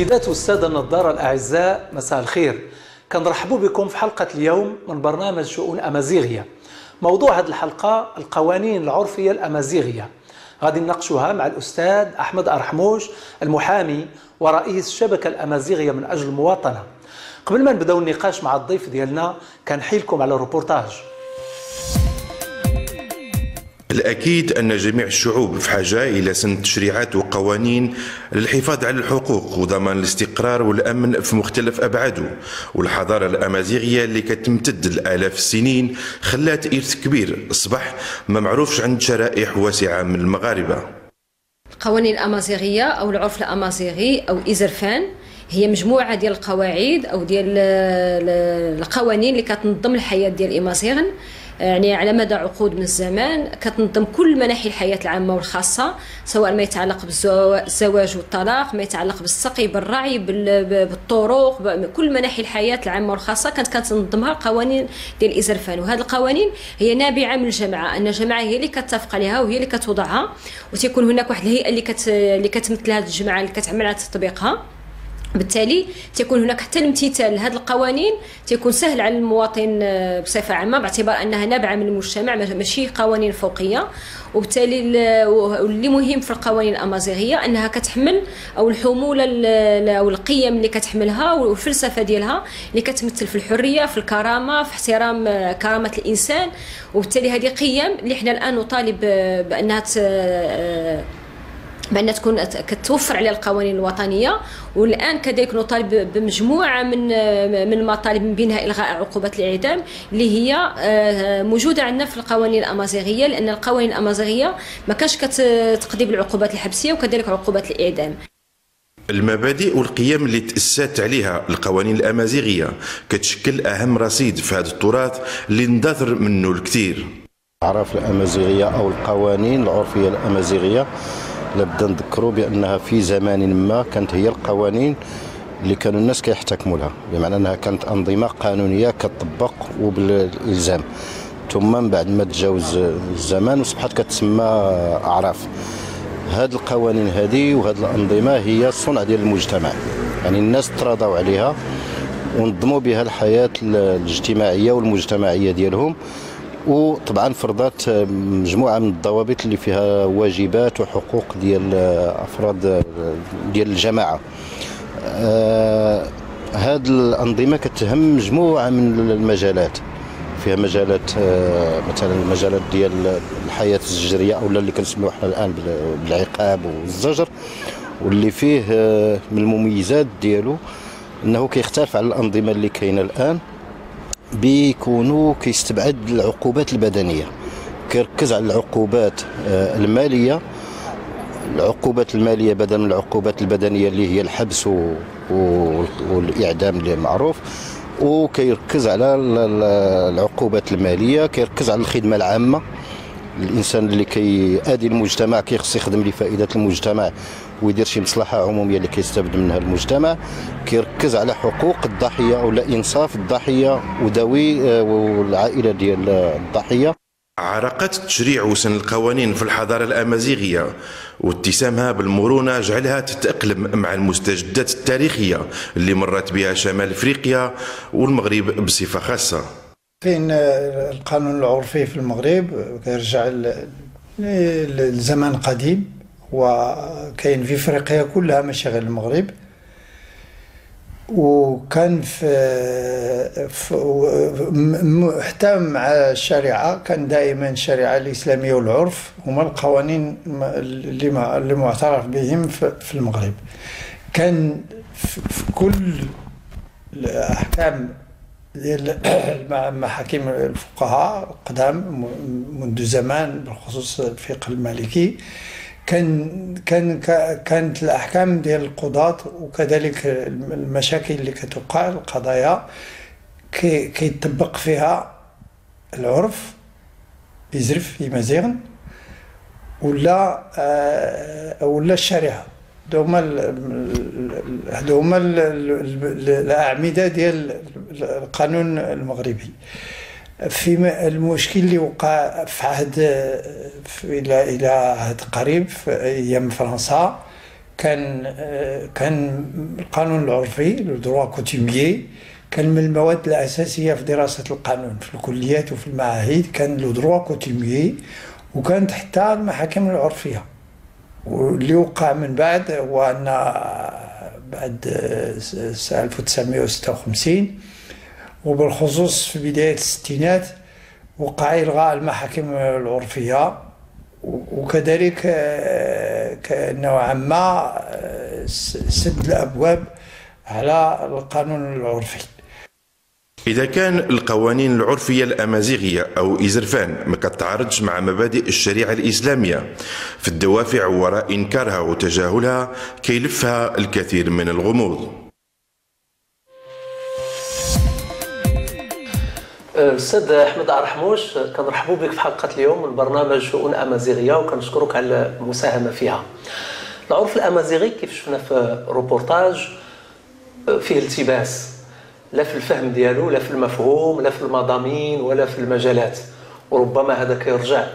السيدات والسادة النظارة الأعزاء، مساء الخير. كنرحبوا بكم في حلقة اليوم من برنامج شؤون أمازيغية. موضوع هذه الحلقة القوانين العرفية الأمازيغية، غادي نناقشوها مع الأستاذ أحمد أرحموش المحامي ورئيس الشبكة الأمازيغية من أجل المواطنة. قبل ما نبداو النقاش مع الضيف ديالنا كنحيلكم على الروبورتاج. الأكيد أن جميع الشعوب في حاجة إلى سن تشريعات وقوانين للحفاظ على الحقوق وضمان الاستقرار والأمن في مختلف أبعاده. والحضارة الأمازيغية اللي كتمتد لآلاف السنين خلات إرث كبير أصبح ما معروفش عند شرائح واسعة من المغاربة. القوانين الأمازيغية أو العرف الأمازيغي أو إزرفان هي مجموعة ديال القواعد أو ديال القوانين اللي كتنظم الحياة ديال الإمازيغن، يعني على مدى عقود من الزمان كتنظم كل مناحي الحياة العامة والخاصة، سواء ما يتعلق بالزواج والطلاق، ما يتعلق بالسقي، بالرعي، بالطرق، كل مناحي الحياة العامة والخاصة كانت كتنظمها القوانين ديال الإزرفان. وهذه القوانين هي نابعة من الجماعة، أن الجماعة هي اللي كتفق عليها وهي اللي كتوضعها، وتيكون هناك واحد الهيئة اللي كتمثل هذه الجماعة اللي كتعمل على تطبيقها. بالتالي تيكون هناك حتى الامتثال لهذه القوانين تيكون سهل على المواطن بصفة عامة، باعتبار انها نابعة من المجتمع ماشي قوانين فوقيه. وبالتالي اللي مهم في القوانين الامازيغية انها كتحمل او الحمولة او القيم اللي كتحملها والفلسفة ديالها اللي كتمثل في الحرية، في الكرامة، في احترام كرامة الانسان. وبالتالي هذه قيم اللي حنا الان نطالب بأن تكون كتوفر على القوانين الوطنية. والان كذلك نطالب بمجموعه من المطالب، من بينها الغاء عقوبه الاعدام اللي هي موجودة عندنا في القوانين الامازيغية، لان القوانين الامازيغية ما كانش كتقضي بالعقوبات الحبسيه وكذلك عقوبات الاعدام. المبادئ والقيم اللي تأسست عليها القوانين الامازيغية كتشكل اهم رصيد في هذا التراث اللي اندثر منه الكثير. الأعراف الامازيغية او القوانين العرفية الامازيغية لابد نذكروا بانها في زمان ما كانت هي القوانين اللي كانوا الناس كيحتكموا لها، بمعنى انها كانت انظمة قانونية كتطبق وبالالزام، ثم من بعد ما تجاوز الزمان وصبحت كتسمى اعراف. هاد القوانين هذه وهاد الانظمة هي الصنع ديال المجتمع، يعني الناس تراضوا عليها ونظموا بها الحياة الاجتماعية والمجتمعيه ديالهم، وطبعا فرضت مجموعة من الضوابط اللي فيها واجبات وحقوق ديال افراد ديال الجماعة. هاد الانظمة كتهم مجموعة من المجالات، فيها مجالات مثلا المجالات ديال الحياة الزجريه او اللي كنسميوه حنا الان بالعقاب والزجر، واللي فيه من المميزات ديالو انه كيختلف على الانظمة اللي كاينه الان، بيكونوا كيستبعد العقوبات البدنية، كيركز على العقوبات المالية. العقوبات المالية بدل من العقوبات البدنية اللي هي الحبس والاعدام اللي معروف، وكيركز على العقوبات المالية، كيركز على الخدمة العامة. الانسان اللي كيأدي المجتمع كيخص يخدم لفائدة المجتمع ويدير شي مصلحة عموميه اللي كيستافد منها المجتمع. كيركز على حقوق الضحية ولا انصاف الضحية وذوي والعائلة ديال الضحية. عرقت تشريع وسن القوانين في الحضارة الامازيغية واتسامها بالمرونه جعلها تتاقلم مع المستجدات التاريخية اللي مرت بها شمال افريقيا والمغرب بصفة خاصة. كاين القانون العرفي في المغرب كيرجع للزمن القديم، وكاين في افريقيا كلها ماشي غير المغرب. وكان في حتى مع الشريعة كان دائما الشريعة الاسلامية والعرف هما القوانين اللي معترف بهم في المغرب. كان في كل الاحكام ديال محاكم الفقهاء القدام منذ زمان، بالخصوص الفقه المالكي، كانت الاحكام ديال القضاة وكذلك المشاكل اللي كتوقع القضايا كيطبق فيها العرف يزرف يمازيغن ولا الشريعة. هادو هما الاعمدة ديال القانون المغربي. في المشكل اللي وقع في عهد الى عهد قريب في ايام فرنسا، كان القانون العرفي le droit coutumier كان من المواد الاساسية في دراسة القانون في الكليات وفي المعاهد، كان le droit coutumier، وكانت حتى المحاكم العرفية. واللي وقع من بعد هو ان بعد 1956 وبالخصوص في بداية الستينات وقع إلغاء المحاكم العرفية، وكذلك نوعا ما سد الأبواب على القانون العرفي. إذا كان القوانين العرفية الأمازيغية أو إزرفان ما كتعارضش مع مبادئ الشريعة الإسلامية، في الدوافع وراء إنكارها وتجاهلها كيلفها الكثير من الغموض. الأستاذ أحمد أرحموش، كنرحبوا بك في حلقة اليوم من برنامج شؤون أمازيغية وكنشكرك على المساهمة فيها. العرف الأمازيغي كيف شفنا في روبورتاج فيه التباس، لا في الفهم ديالو، لا في المفهوم، لا في المضامين، ولا في المجالات، وربما هذا كيرجع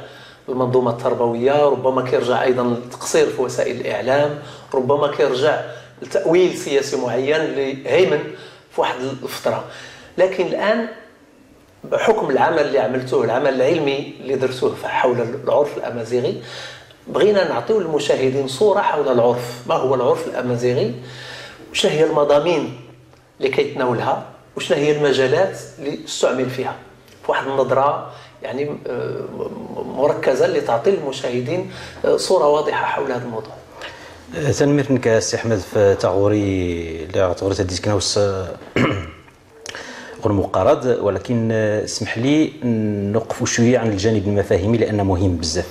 للمنظومة التربوية، ربما كيرجع أيضا للتقصير في وسائل الإعلام، ربما كيرجع لتأويل سياسي معين اللي هيمن في واحد الفترة. لكن الآن بحكم العمل اللي عملتوه، العمل العلمي اللي درتوه حول العرف الأمازيغي، بغينا نعطيو للمشاهدين صورة حول العرف، ما هو العرف الأمازيغي، وشنو هي المضامين اللي كيتناولها، وشنو هي المجالات اللي استعمل فيها، في واحد النظرة يعني مركزة اللي تعطي للمشاهدين صورة واضحة حول هذا الموضوع. تنميرتك السي أحمد في تغوري اللي تغوري تديسكناوس مقارض، ولكن اسمح لي نوقفوا شوية عن الجانب المفاهيمي لانه مهم بزاف.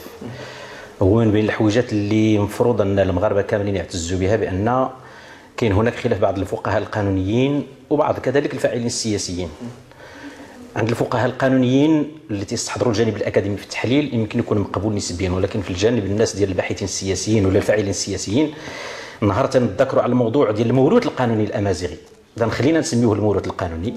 هو من بين الحويجات اللي المفروض ان المغاربة كاملين يعتزوا بها، بان كاين هناك خلاف بعض الفقهاء القانونيين وبعض كذلك الفاعلين السياسيين. عند الفقهاء القانونيين اللي تيستحضروا الجانب الاكاديمي في التحليل يمكن يكون مقبول نسبيا، ولكن في الجانب الناس ديال الباحثين السياسيين ولا الفاعلين السياسيين نهار تنذكروا على الموضوع ديال الموروث القانوني الامازيغي، اذا خلينا نسميوه الموروث القانوني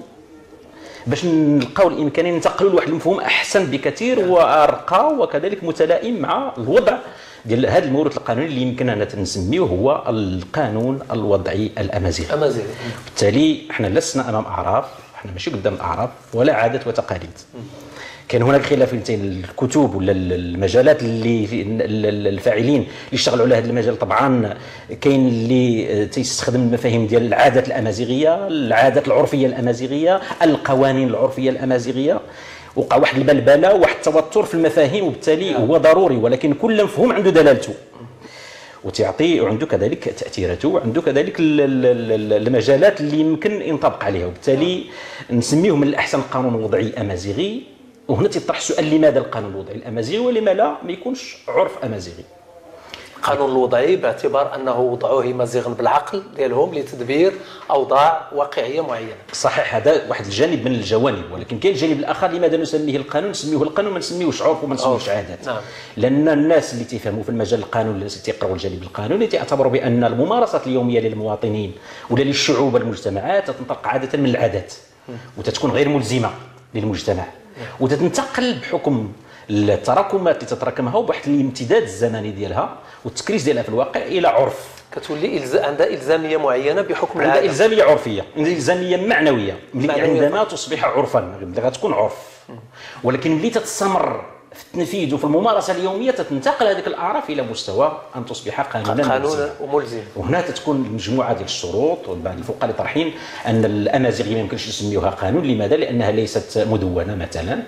باش نلقاو الامكانية ننتقلوا لواحد المفهوم احسن بكثير وارقى وكذلك متلائم مع الوضع ديال هذا الموروث القانوني اللي يمكن ان نسميه هو القانون الوضعي الامازيغي. الامازيغي. بالتالي احنا لسنا امام اعراف، احنا ماشي قدام الاعراف ولا عادات وتقاليد. كان هناك خلاف بين الكتب ولا المجالات اللي الفاعلين اللي اشتغلوا على هذا المجال. طبعا كاين اللي تيستخدم المفاهيم ديال العادات الامازيغية، العادات العرفية الامازيغية، القوانين العرفية الامازيغية. وقع واحد البلبلة وواحد التوتر في المفاهيم، وبالتالي هو ضروري، ولكن كل مفهوم عنده دلالته وتعطي وعنده كذلك تاثيراته وعنده كذلك المجالات اللي يمكن ينطبق عليها، وبالتالي نسميه من الاحسن قانون وضعي امازيغي. وهنا تيطرح السؤال، لماذا القانون الوضعي الامازيغي ولما لا ما يكونش عرف امازيغي؟ القانون الوضعي باعتبار انه وضعوه مازيغا بالعقل ديالهم لتدبير اوضاع واقعية معينة. صحيح، هذا واحد الجانب من الجوانب، ولكن كاين الجانب الاخر، لماذا نسميه القانون؟ نسميه القانون ما نسميهوش عرف وما نسميهوش عادات. نعم. لان الناس اللي تيفهموا في المجال القانوني، الناس اللي تيقراوا الجانب القانوني، تيعتبروا بان الممارسات اليومية للمواطنين ولا للشعوب والمجتمعات تنطلق عادة من العادات وتتكون غير ملزمة للمجتمع، وتتنتقل بحكم التراكمات اللي تتراكمها وبواحد الامتداد الزمني ديالها والتكريس ديالها في الواقع الى عرف. كتولي عندها الزامية معينة بحكم العادة، عندها الزامية عرفية، الزامية معنوية، عندما تصبح عرفا ملي غتكون عرف. ولكن ملي تتستمر في التنفيذ وفي الممارسة اليومية تتنتقل هذيك الاعراف الى مستوى ان تصبح قانونا وملزم. وهنا تتكون مجموعة ديال الشروط، وبعض الفقهاء اللي طرحين ان الامازيغية ما يمكنش نسميوها قانون. لماذا؟ لانها ليست مدونة مثلا،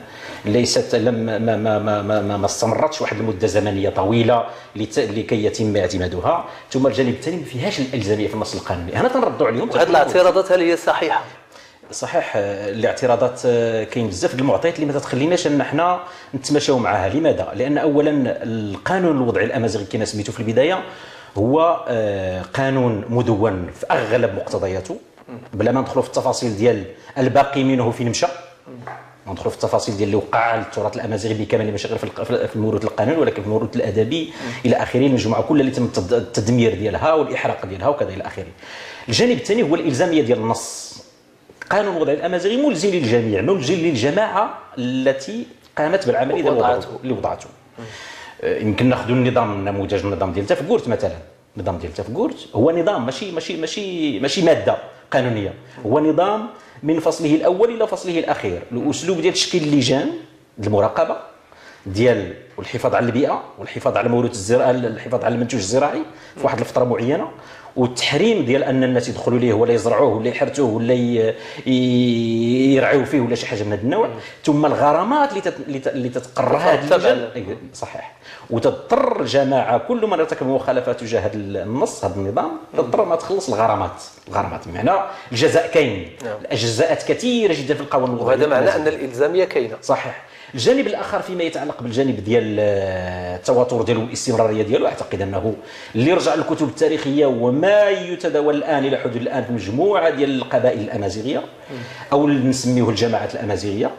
ليست لم ما ما ما ما, ما, ما استمرتش واحد المدة زمنية طويلة لكي يتم اعتمادها. ثم الجانب الثاني ما فيهاش الالزاميه في النص القانوني. هنا تنردوا عليهم. هذه الاعتراضات هل هي صحيحه؟ صحيح، الاعتراضات كاين بزاف د المعطيات اللي ما تتخليناش ان حنا نتماشاو معها. لماذا؟ لان اولا القانون الوضعي الامازيغي كما سميته في البداية هو قانون مدون في اغلب مقتضياته، بلا ما ندخلوا في التفاصيل ديال الباقي منه فين مشى، ندخلوا في التفاصيل ديال اللي وقع التراث الامازيغي بكامل، ماشي غير في الموروث القانوني ولكن في الموروث الادبي الى اخره، المجموعة كلها اللي تم التدمير ديالها والاحراق ديالها وكذا الى اخره. الجانب الثاني هو الالزاميه ديال النص. قانون الوضع الامازيغي ملزم للجميع، ملزم للجماعة التي قامت بالعملية اللي وضعته. يمكن ناخذ النظام، نموذج النظام ديال تافكورت مثلا. النظام ديال تافكورت هو نظام ماشي ماشي ماشي ماشي مادة قانونية، هو نظام من فصله الاول الى فصله الاخير. الاسلوب ديال تشكيل اللجان المراقبة ديال والحفاظ على البيئة والحفاظ على الموروث الزراعي، الحفاظ على المنتوج الزراعي في واحد الفترة معينة، والتحريم ديال ان الناس يدخلوا ليه ولا يزرعوه ولا يحرثوه ولا يرعيو فيه ولا شي حاجة من هذا النوع. ثم الغرامات اللي تتقررها هذه اللجان، صحيح، وتضطر الجماعة كل من ارتكب مخالفات تجاه هذا النص هذا النظام تضطر ما تخلص الغرامات. الغرامات بمعنى الجزاء كاين، الاجزاءات كثيرة جدا في القوانين الوضعية، وهذا معناه ان الالزاميه كاينه. صحيح. الجانب الاخر فيما يتعلق بالجانب ديال التواتر ديالو والاستمرارية ديالو، اعتقد انه اللي رجع للكتب التاريخية وما يتداول الان الى حدود الان في مجموعة ديال القبائل الامازيغية او اللي نسميوه الجماعات الامازيغية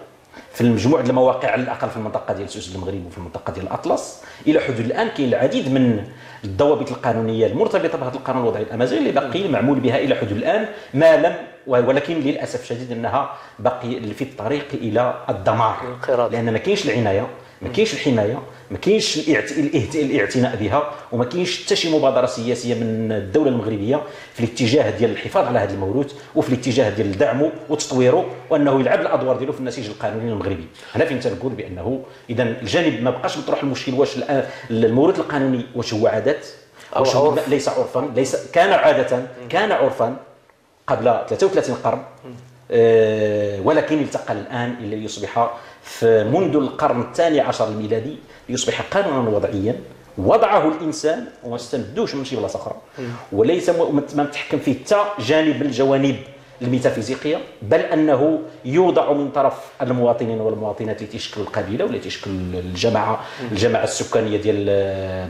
في المجموعة ديال المواقع على الاقل في المنطقة ديال سوس المغرب وفي المنطقة ديال الاطلس، الى حدود الان كاين العديد من الضوابط القانونية المرتبطة بهذا القانون الوضعي الامازيغي اللي باقي معمول بها الى حدود الان، ما لم، ولكن للاسف الشديد انها باقي في الطريق الى الدمار، لان ما كاينش العناية، ما كاينش الحماية، ما كاينش الاعتناء بها، وما كاينش حتى شي مبادرة سياسية من الدولة المغربية في الاتجاه ديال الحفاظ على هذا الموروث وفي الاتجاه ديال دعمه وتطويره وانه يلعب الادوار ديالو في النسيج القانوني المغربي. هنا فين تنقول بانه اذا الجانب ما بقاش مطروح المشكل واش الموروث القانوني واش هو عادات واش هو ليس عرفا، ليس كان عادة، كان عرفا قبل 33 قرن، ولكن التقى الان الى يصبح منذ القرن الثاني عشر الميلادي ليصبح قانونا وضعيا وضعه الانسان وما استمدوش من شي بلاصة اخرى، وليس ما متحكم فيه حتى جانب من الجوانب الميتافيزيقية، بل انه يوضع من طرف المواطنين والمواطنات اللي تيشكلوا القبيلة ولا تيشكلوا الجماعة السكانية ديال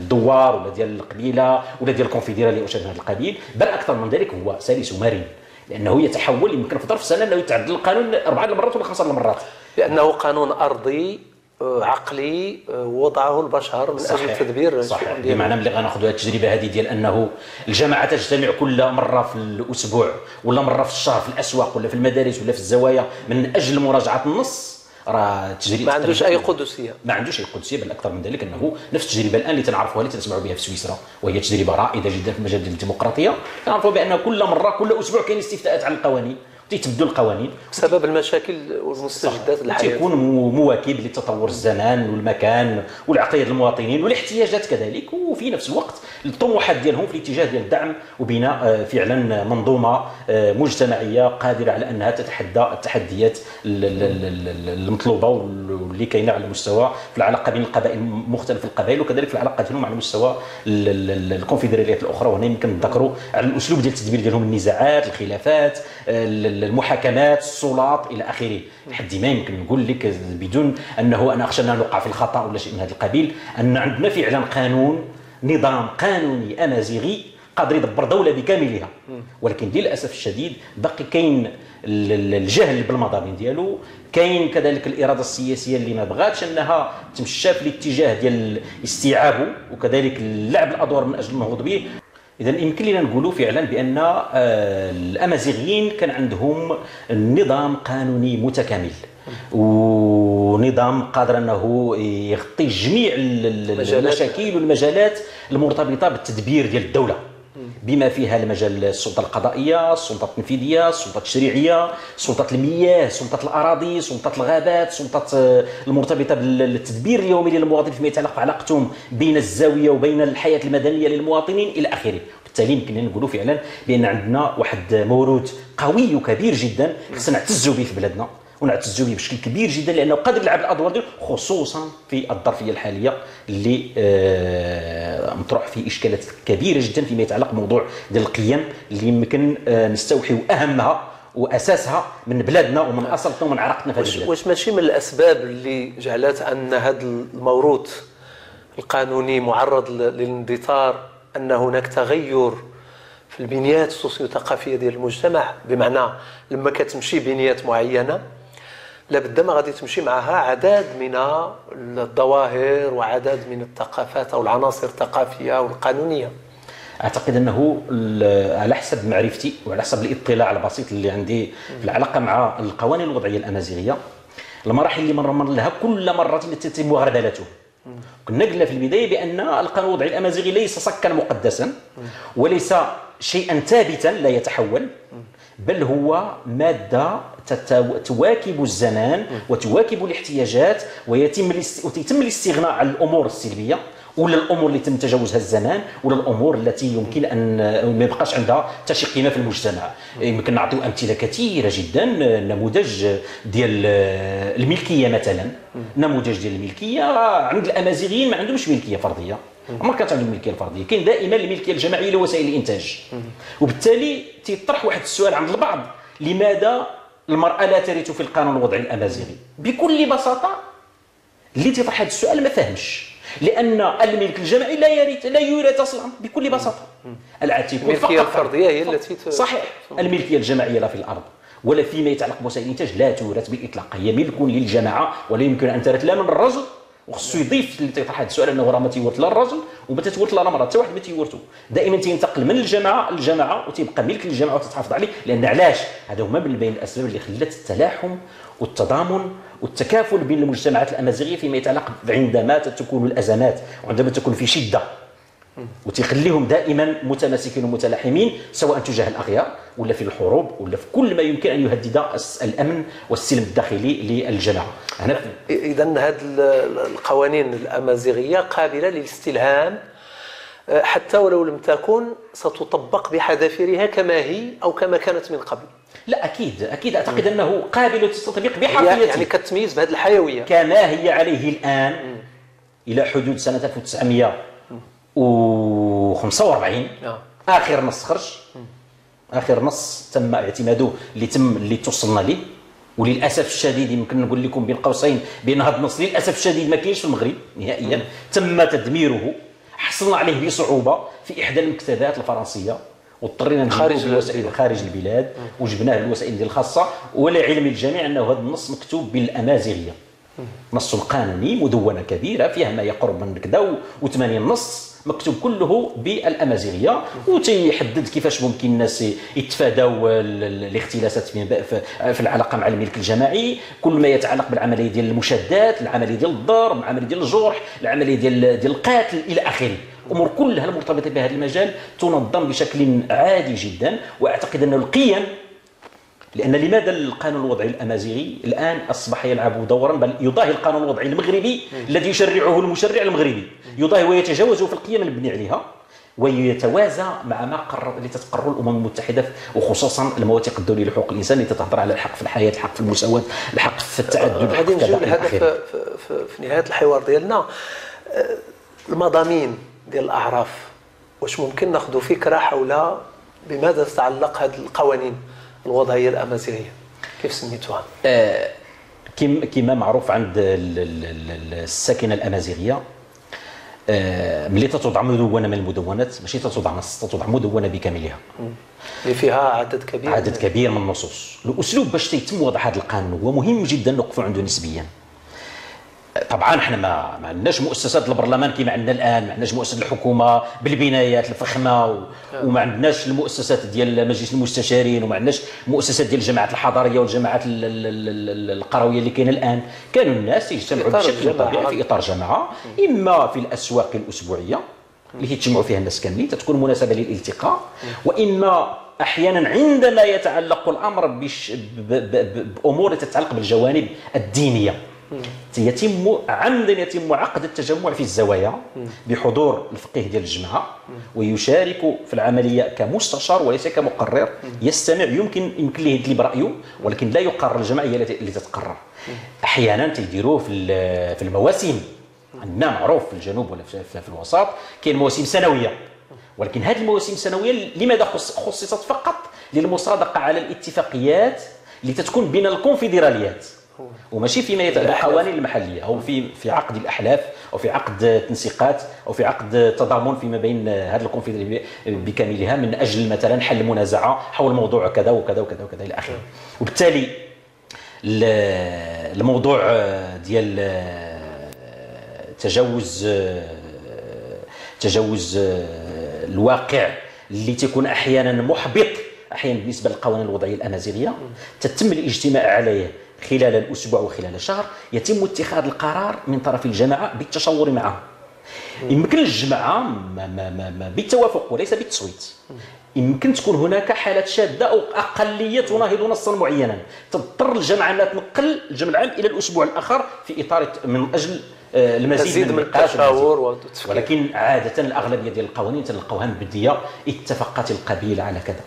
الدوار ولا ديال القبيلة ولا ديال الكونفدراليه او شيء من هذا القبيل. بل اكثر من ذلك هو سلس ومرن، لانه يتحول يمكن في ظرف سنة انه يتعدل القانون 4 المرات ولا 5 المرات، لانه قانون ارضي عقلي وضعه البشر من اجل تدبير. صحيح. بمعنى ملي غناخذوا هذه التجربة هذه ديال انه الجماعة تجتمع كل مرة في الاسبوع ولا مرة في الشهر في الاسواق ولا في المدارس ولا في الزوايا من اجل مراجعه النص، راه تجربه ما عندوش اي قدسية، ما عندوش اي قدسية. بل اكثر من ذلك انه نفس التجربة الان اللي تنعرفوها اللي تنسمعوا بها في سويسرا، وهي تجربه رائدة جدا في المجال ديال الديمقراطية، كنعرفوا بان كل مرة كل اسبوع كاين استفتاءات على القوانين، تيتبدلوا القوانين بسبب المشاكل والمستجدات الحياة، تيكون مواكب لتطور الزمان والمكان والعقلية المواطنين والاحتياجات كذلك، وفي نفس الوقت الطموحات ديالهم في الاتجاه ديال الدعم وبناء فعلا منظومة مجتمعية قادرة على انها تتحدى التحديات المطلوبة واللي كاينه على المستوى في العلاقة بين القبائل مختلف القبائل، وكذلك في العلاقة ديالهم على مستوى الكونفدراليات الاخرى. وهنا يمكن نذكروا على الاسلوب ديال التدبير ديالهم النزاعات، الخلافات، المحاكمات، السلطات الى اخره. لحد ما يمكن نقول لك بدون انه انا اخشى ان نوقع في الخطا ولا شيء من هذا القبيل، ان عندنا فعلا قانون، نظام قانوني امازيغي قادر يدبر دولة بكاملها، ولكن للاسف الشديد باقي كاين الجهل بالمضامين ديالو، كاين كذلك الارادة السياسية اللي ما بغاتش انها تمشى في الاتجاه ديال استيعابه وكذلك لعب الادوار من اجل النهوض به. اذا يمكن لنا نقولوا فعلا بان الامازيغيين كان عندهم نظام قانوني متكامل ونظام قادر انه يغطي جميع المشاكل والمجالات المرتبطة بالتدبير ديال الدولة، بما فيها المجال السلطة القضائية، السلطة التنفيذية، السلطة التشريعية، سلطة المياه، سلطة الاراضي، سلطة الغابات، سلطة المرتبطة بالتدبير اليومي للمواطن فيما يتعلق بعلاقتهم بين الزاوية وبين الحياة المدنية للمواطنين الى اخره. وبالتالي يمكن نقولوا فعلا بان عندنا واحد موروث قوي وكبير جدا خصنا نعتزوا به في بلادنا ونعتزوا به بشكل كبير جدا، لانه قادر يلعب الادوار ديالو خصوصا في الظرفية الحالية اللي مطروح فيه اشكالات كبيرة جدا فيما يتعلق بموضوع ديال القيم اللي يمكن نستوحيو اهمها واساسها من بلادنا ومن اصلتنا ومن عراقتنا في هذه البلاد. واش ماشي من الاسباب اللي جعلت ان هذا الموروث القانوني معرض للاندثار ان هناك تغير في البنيات السوسيو-ثقافيه ديال المجتمع؟ بمعنى لما كتمشي بنيات معينة لابد ما غادي تمشي معها عدد من الظواهر وعدد من الثقافات او العناصر الثقافية والقانونيه. اعتقد انه على حسب معرفتي وعلى حسب الاطلاع البسيط اللي عندي في العلاقة مع القوانين الوضعية الامازيغية، المراحل اللي مر لها كل مرة تتم غربلته. كنا قلنا في البداية بان القانون الوضعي الامازيغي ليس صكا مقدسا وليس شيئا ثابتا لا يتحول، بل هو مادة تواكب الزمان وتواكب الاحتياجات، ويتم الاستغناء عن الامور السلبية ولا الامور اللي تم تجاوزها الزمان ولا الامور التي يمكن ان ما يبقاش عندها حتى شي قيمة في المجتمع. يمكن نعطيو امثلة كثيرة جدا. نموذج ديال الملكية مثلا، نموذج ديال الملكية عند الامازيغيين ما عندهمش ملكية فردية، عمر كانت عندهم الملكية الفردية، كاين دائما الملكية الجماعية لوسائل الانتاج. وبالتالي تيطرح واحد السؤال عند البعض، لماذا المراة لا ترث في القانون الوضعي الامازيغي؟ بكل بساطة اللي تيطرح هذا السؤال ما فهمش، لان الملك الجماعي لا يرث، لا يورث اصلا بكل بساطة. العتيق الملكية الفردية هي التي صحيح، الملكية الجماعية لا في الارض ولا فيما يتعلق بوسائل الانتاج لا تورث بالاطلاق، هي ملك للجماعة ولا يمكن ان ترث لا من الرجل. وخصو يضيف اللي تيطرح هذا السؤال انه راه ما تيورث لا الرجل وما تتورث لا المراة، حتى واحد ما تيورثو، دائما تينتقل من الجماعة للجماعة وتيبقى ملك للجماعة وتتحافظ عليه. لان علاش؟ هذا هما من بين الاسباب اللي خلت التلاحم والتضامن والتكافل بين المجتمعات الامازيغية فيما يتعلق عندما تكون الازمات وعندما تكون في شده، وتخليهم دائما متماسكين ومتلاحمين سواء تجاه الاغيار ولا في الحروب ولا في كل ما يمكن ان يهدد الامن والسلم الداخلي للجماعة. هنا اذا هذه القوانين الامازيغية قابله للاستلهام حتى ولو لم تكن ستطبق بحذافيرها كما هي او كما كانت من قبل. لا اكيد اكيد، اعتقد انه قابل للتطبيق بحرفيته، يعني كتميز بهذه الحيوية كما هي عليه الان الى حدود سنة 1945. اخر نص خرج، اخر نص تم اعتماده اللي توصلنا ليه، وللاسف الشديد يمكن نقول لكم بين قوسين بان هذا النص للاسف الشديد ما كاينش في المغرب نهائيا، تم تدميره، حصلنا عليه بصعوبة في احدى المكتبات الفرنسية واضطرينا نجيبوه بالوسائل خارج البلاد وجبناه بالوسائل ديال الخاصة. ولعلم الجميع انه هذا النص مكتوب بالامازيغيه، نص قانوني مدونة كبيرة فيها ما يقرب من كذا و80 نص مكتوب كله بالامازيغيه، وتيحدد كيفاش ممكن الناس يتفاداو الاختلاسات في العلاقة مع الملك الجماعي، كل ما يتعلق بالعملية ديال المشادات، العملية ديال الضرب، العملية ديال الجرح، العملية ديال القتل الى اخره. الامور كلها المرتبطة بهذا المجال تنظم بشكل عادي جدا. واعتقد ان القيم، لأن لماذا القانون الوضعي الأمازيغي الآن أصبح يلعب دورا بل يضاهي القانون الوضعي المغربي الذي يشرعه المشرع المغربي، يضاهي ويتجاوزه في القيم المبني عليها ويتوازى مع ما قرر اللي تتقرر الأمم المتحدة وخصوصا المواثيق الدولية لحقوق الإنسان اللي تتهضر على الحق في الحياة، الحق في المساواة، الحق في التعدد. غادي نجيو لهذا في نهاية الحوار ديالنا. المضامين ديال الأعراف، واش ممكن ناخذ فكرة حول بماذا تتعلق هذه القوانين الوضعية الأمازيغية كيف سميتوها؟ كما معروف عند الساكنة الأمازيغية، ملي تتوضع مدونة من المدونات، ماشي تتوضع نص، تتوضع مدونة بكاملها اللي فيها عدد كبير، عدد كبير من النصوص. الأسلوب باش تيتم وضع هذا القانون هو مهم جدا نوقفوا عنده نسبيا. طبعا احنا ما عندناش مؤسسات البرلمان كما عندنا الان، ما عندناش مؤسسات الحكومة بالبنايات الفخمه وما عندناش المؤسسات ديال مجلس المستشارين، وما عندناش مؤسسات ديال الجماعات الحضارية والجماعات القرويه اللي كاينه الان. كانوا الناس يجتمعوا بشكل طبيعي في اطار جماعة، اما في الاسواق الاسبوعية اللي كيتجمعوا فيها الناس كاملين، تتكون مناسبة للالتقاء، واما احيانا عندما يتعلق الامر بامور تتعلق بالجوانب الدينية يتم عمدا يتم عقد التجمع في الزوايا بحضور الفقيه ديال الجماعة، ويشارك في العملية كمستشار وليس كمقرر، يستمع، يمكن ليه يدلي برايه ولكن لا يقرر، الجماعة هي اللي تتقرر. احيانا تيديروه في المواسم، عندنا معروف في الجنوب ولا في الوسط كاين مواسم سنوية، ولكن هذه المواسم السنوية لماذا خصصت فقط للمصادقه على الاتفاقيات اللي تتكون بين الكونفدراليات وماشي فيما يتعلق بالقوانين المحلية او في عقد الاحلاف او في عقد تنسيقات او في عقد تضامن فيما بين هذه الكونفدراليه بكاملها من اجل مثلا حل منازعة حول موضوع كذا وكذا وكذا وكذا الى اخره. وبالتالي الموضوع ديال تجاوز الواقع اللي تيكون احيانا محبط احيانا بالنسبة للقوانين الوضعية الامازيغية تتم الاجتماع عليه خلال الاسبوع وخلال الشهر يتم اتخاذ القرار من طرف الجماعة بالتشاور معها. يمكن الجماعة بالتوافق وليس بالتصويت. يمكن تكون هناك حالات شاذة او اقلية تناهض نصا معينا، تضطر الجماعة انها تنقل الجمع العام الى الاسبوع الاخر في اطار من اجل المزيد من التشاور والتفكير. ولكن عادة الاغلبية ديال القوانين تلقاوها مبديه، اتفقت القبيلة على كذا،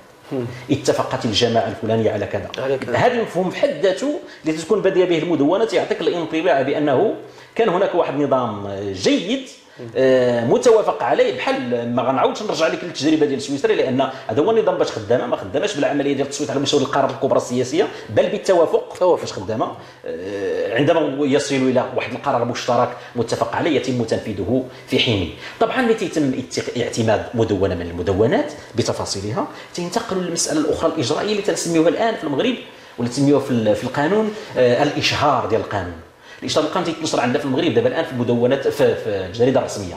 اتفقت الجماعة الفلانية على كذا. هذا المفهوم في حد ذاته اللي تكون باديه به المدونة يعطيك الانطباع بانه كان هناك واحد النظام جيد متوافق عليه. بحال ما غنعاودش نرجع لك للتجربه ديال سويسرا، لان هذا هو النظام باش خدامه، ما خداماش بالعملية ديال التصويت على مستوى القرارات الكبرى السياسية، بل بالتوافق باش خدامه. عندما يصل الى واحد القرار مشترك متفق عليه يتم تنفيذه في حينه. طبعا ملي تيتم اعتماد مدونة من المدونات بتفاصيلها، تنتقل للمسالة الاخرى الاجرائيه اللي تنسميوها الان في المغرب ولا تسميوها في القانون الاشهار ديال القانون. الاشهار القانون تيتنشر عندنا في المغرب دابا الان في المدونات في الجريدة الرسمية.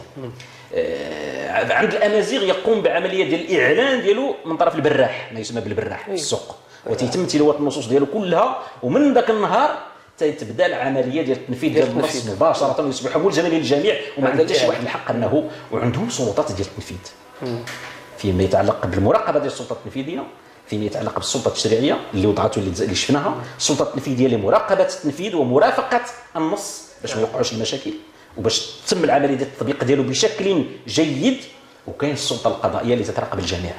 عند الامازيغ يقوم بعملية ديال الاعلان ديالو من طرف البراح، ما يسمى بالبراح في السوق، وتيتم تلاوة النصوص ديالو كلها، ومن ذاك النهار تتبدا العملية ديال التنفيذ ديال النص مباشرة، ويصبح ملزما للجميع، وما عندها حتى شي واحد الحق انه، وعندهم سلطات ديال التنفيذ فيما يتعلق بالمراقبه ديال السلطة التنفيذية، فيما يتعلق بالسلطة التشريعية اللي وضعته اللي شفناها، السلطة التنفيذية لمراقبه التنفيذ ومرافقة النص باش ما يوقعوش المشاكل وباش تتم العملية ديال التطبيق ديالو بشكل جيد. وكاين السلطة القضائية اللي تتراقب الجميع.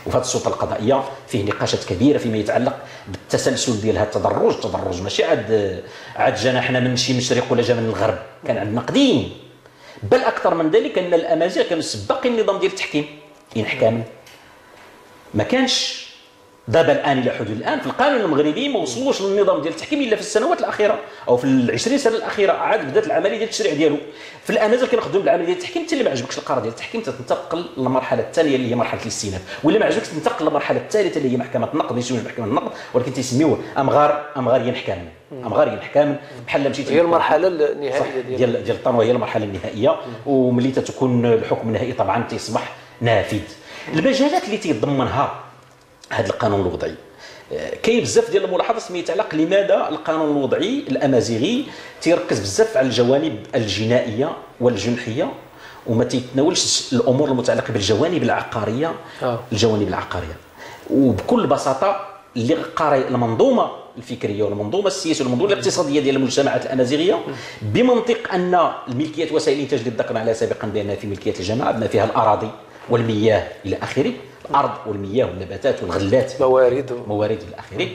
وفي هذه السلطة القضائية فيه نقاشات كبيرة فيما يتعلق بالتسلسل ديال هذا التدرج. التدرج ماشي عاد جانا حنا من شي مشرق ولا جا من الغرب، كان عندنا قديم. بل اكثر من ذلك ان الامازيغ كانوا سباقين النظام ديال التحكيم ينحكم، ما كانش دابا الان الى حدود الان في القانون المغربي ما وصلوش للنظام ديال التحكيم الا في السنوات الاخيرة او في 20 سنة الاخيرة، عاد بدات العملية ديال التشريع ديالو. في الامازيغ كنخدموا بالعملية ديال التحكيم، حتى اللي ما عجبكش القرار ديال التحكيم تنتقل للمرحلة الثانية اللي هي مرحلة الاستئناف، ولا ما عجبكش تنتقل للمرحلة الثالثة اللي هي محكمة النقد، يسميوها محكمة النقد، ولكن تيسميوه امغار ينحكم، امغار ينحكم بحال مشيتي هي المرحلة النهائية ديال الطن، هي المرحلة النهائية. وملي تتكون الحكم النهائي طبعا تيصبح نافذ. المجالات اللي تيضمنها هذا القانون الوضعي كاين بزاف ديال الملاحظات فيما يتعلق لماذا القانون الوضعي الامازيغي تيركز بزاف على الجوانب الجنائية والجنحيه وما تيتناولش الامور المتعلقة بالجوانب العقارية. الجوانب العقارية وبكل بساطة اللي قارئ المنظومة الفكرية والمنظومه السياسية والمنظومه الاقتصادية ديال المجتمعات الامازيغية بمنطق ان الملكية وسائل الانتاج اللي ذكرنا عليها سابقا بانها في ملكية الجماعة بما فيها الاراضي والمياه الى اخره، الارض والمياه والنباتات والغلات موارد الى اخره،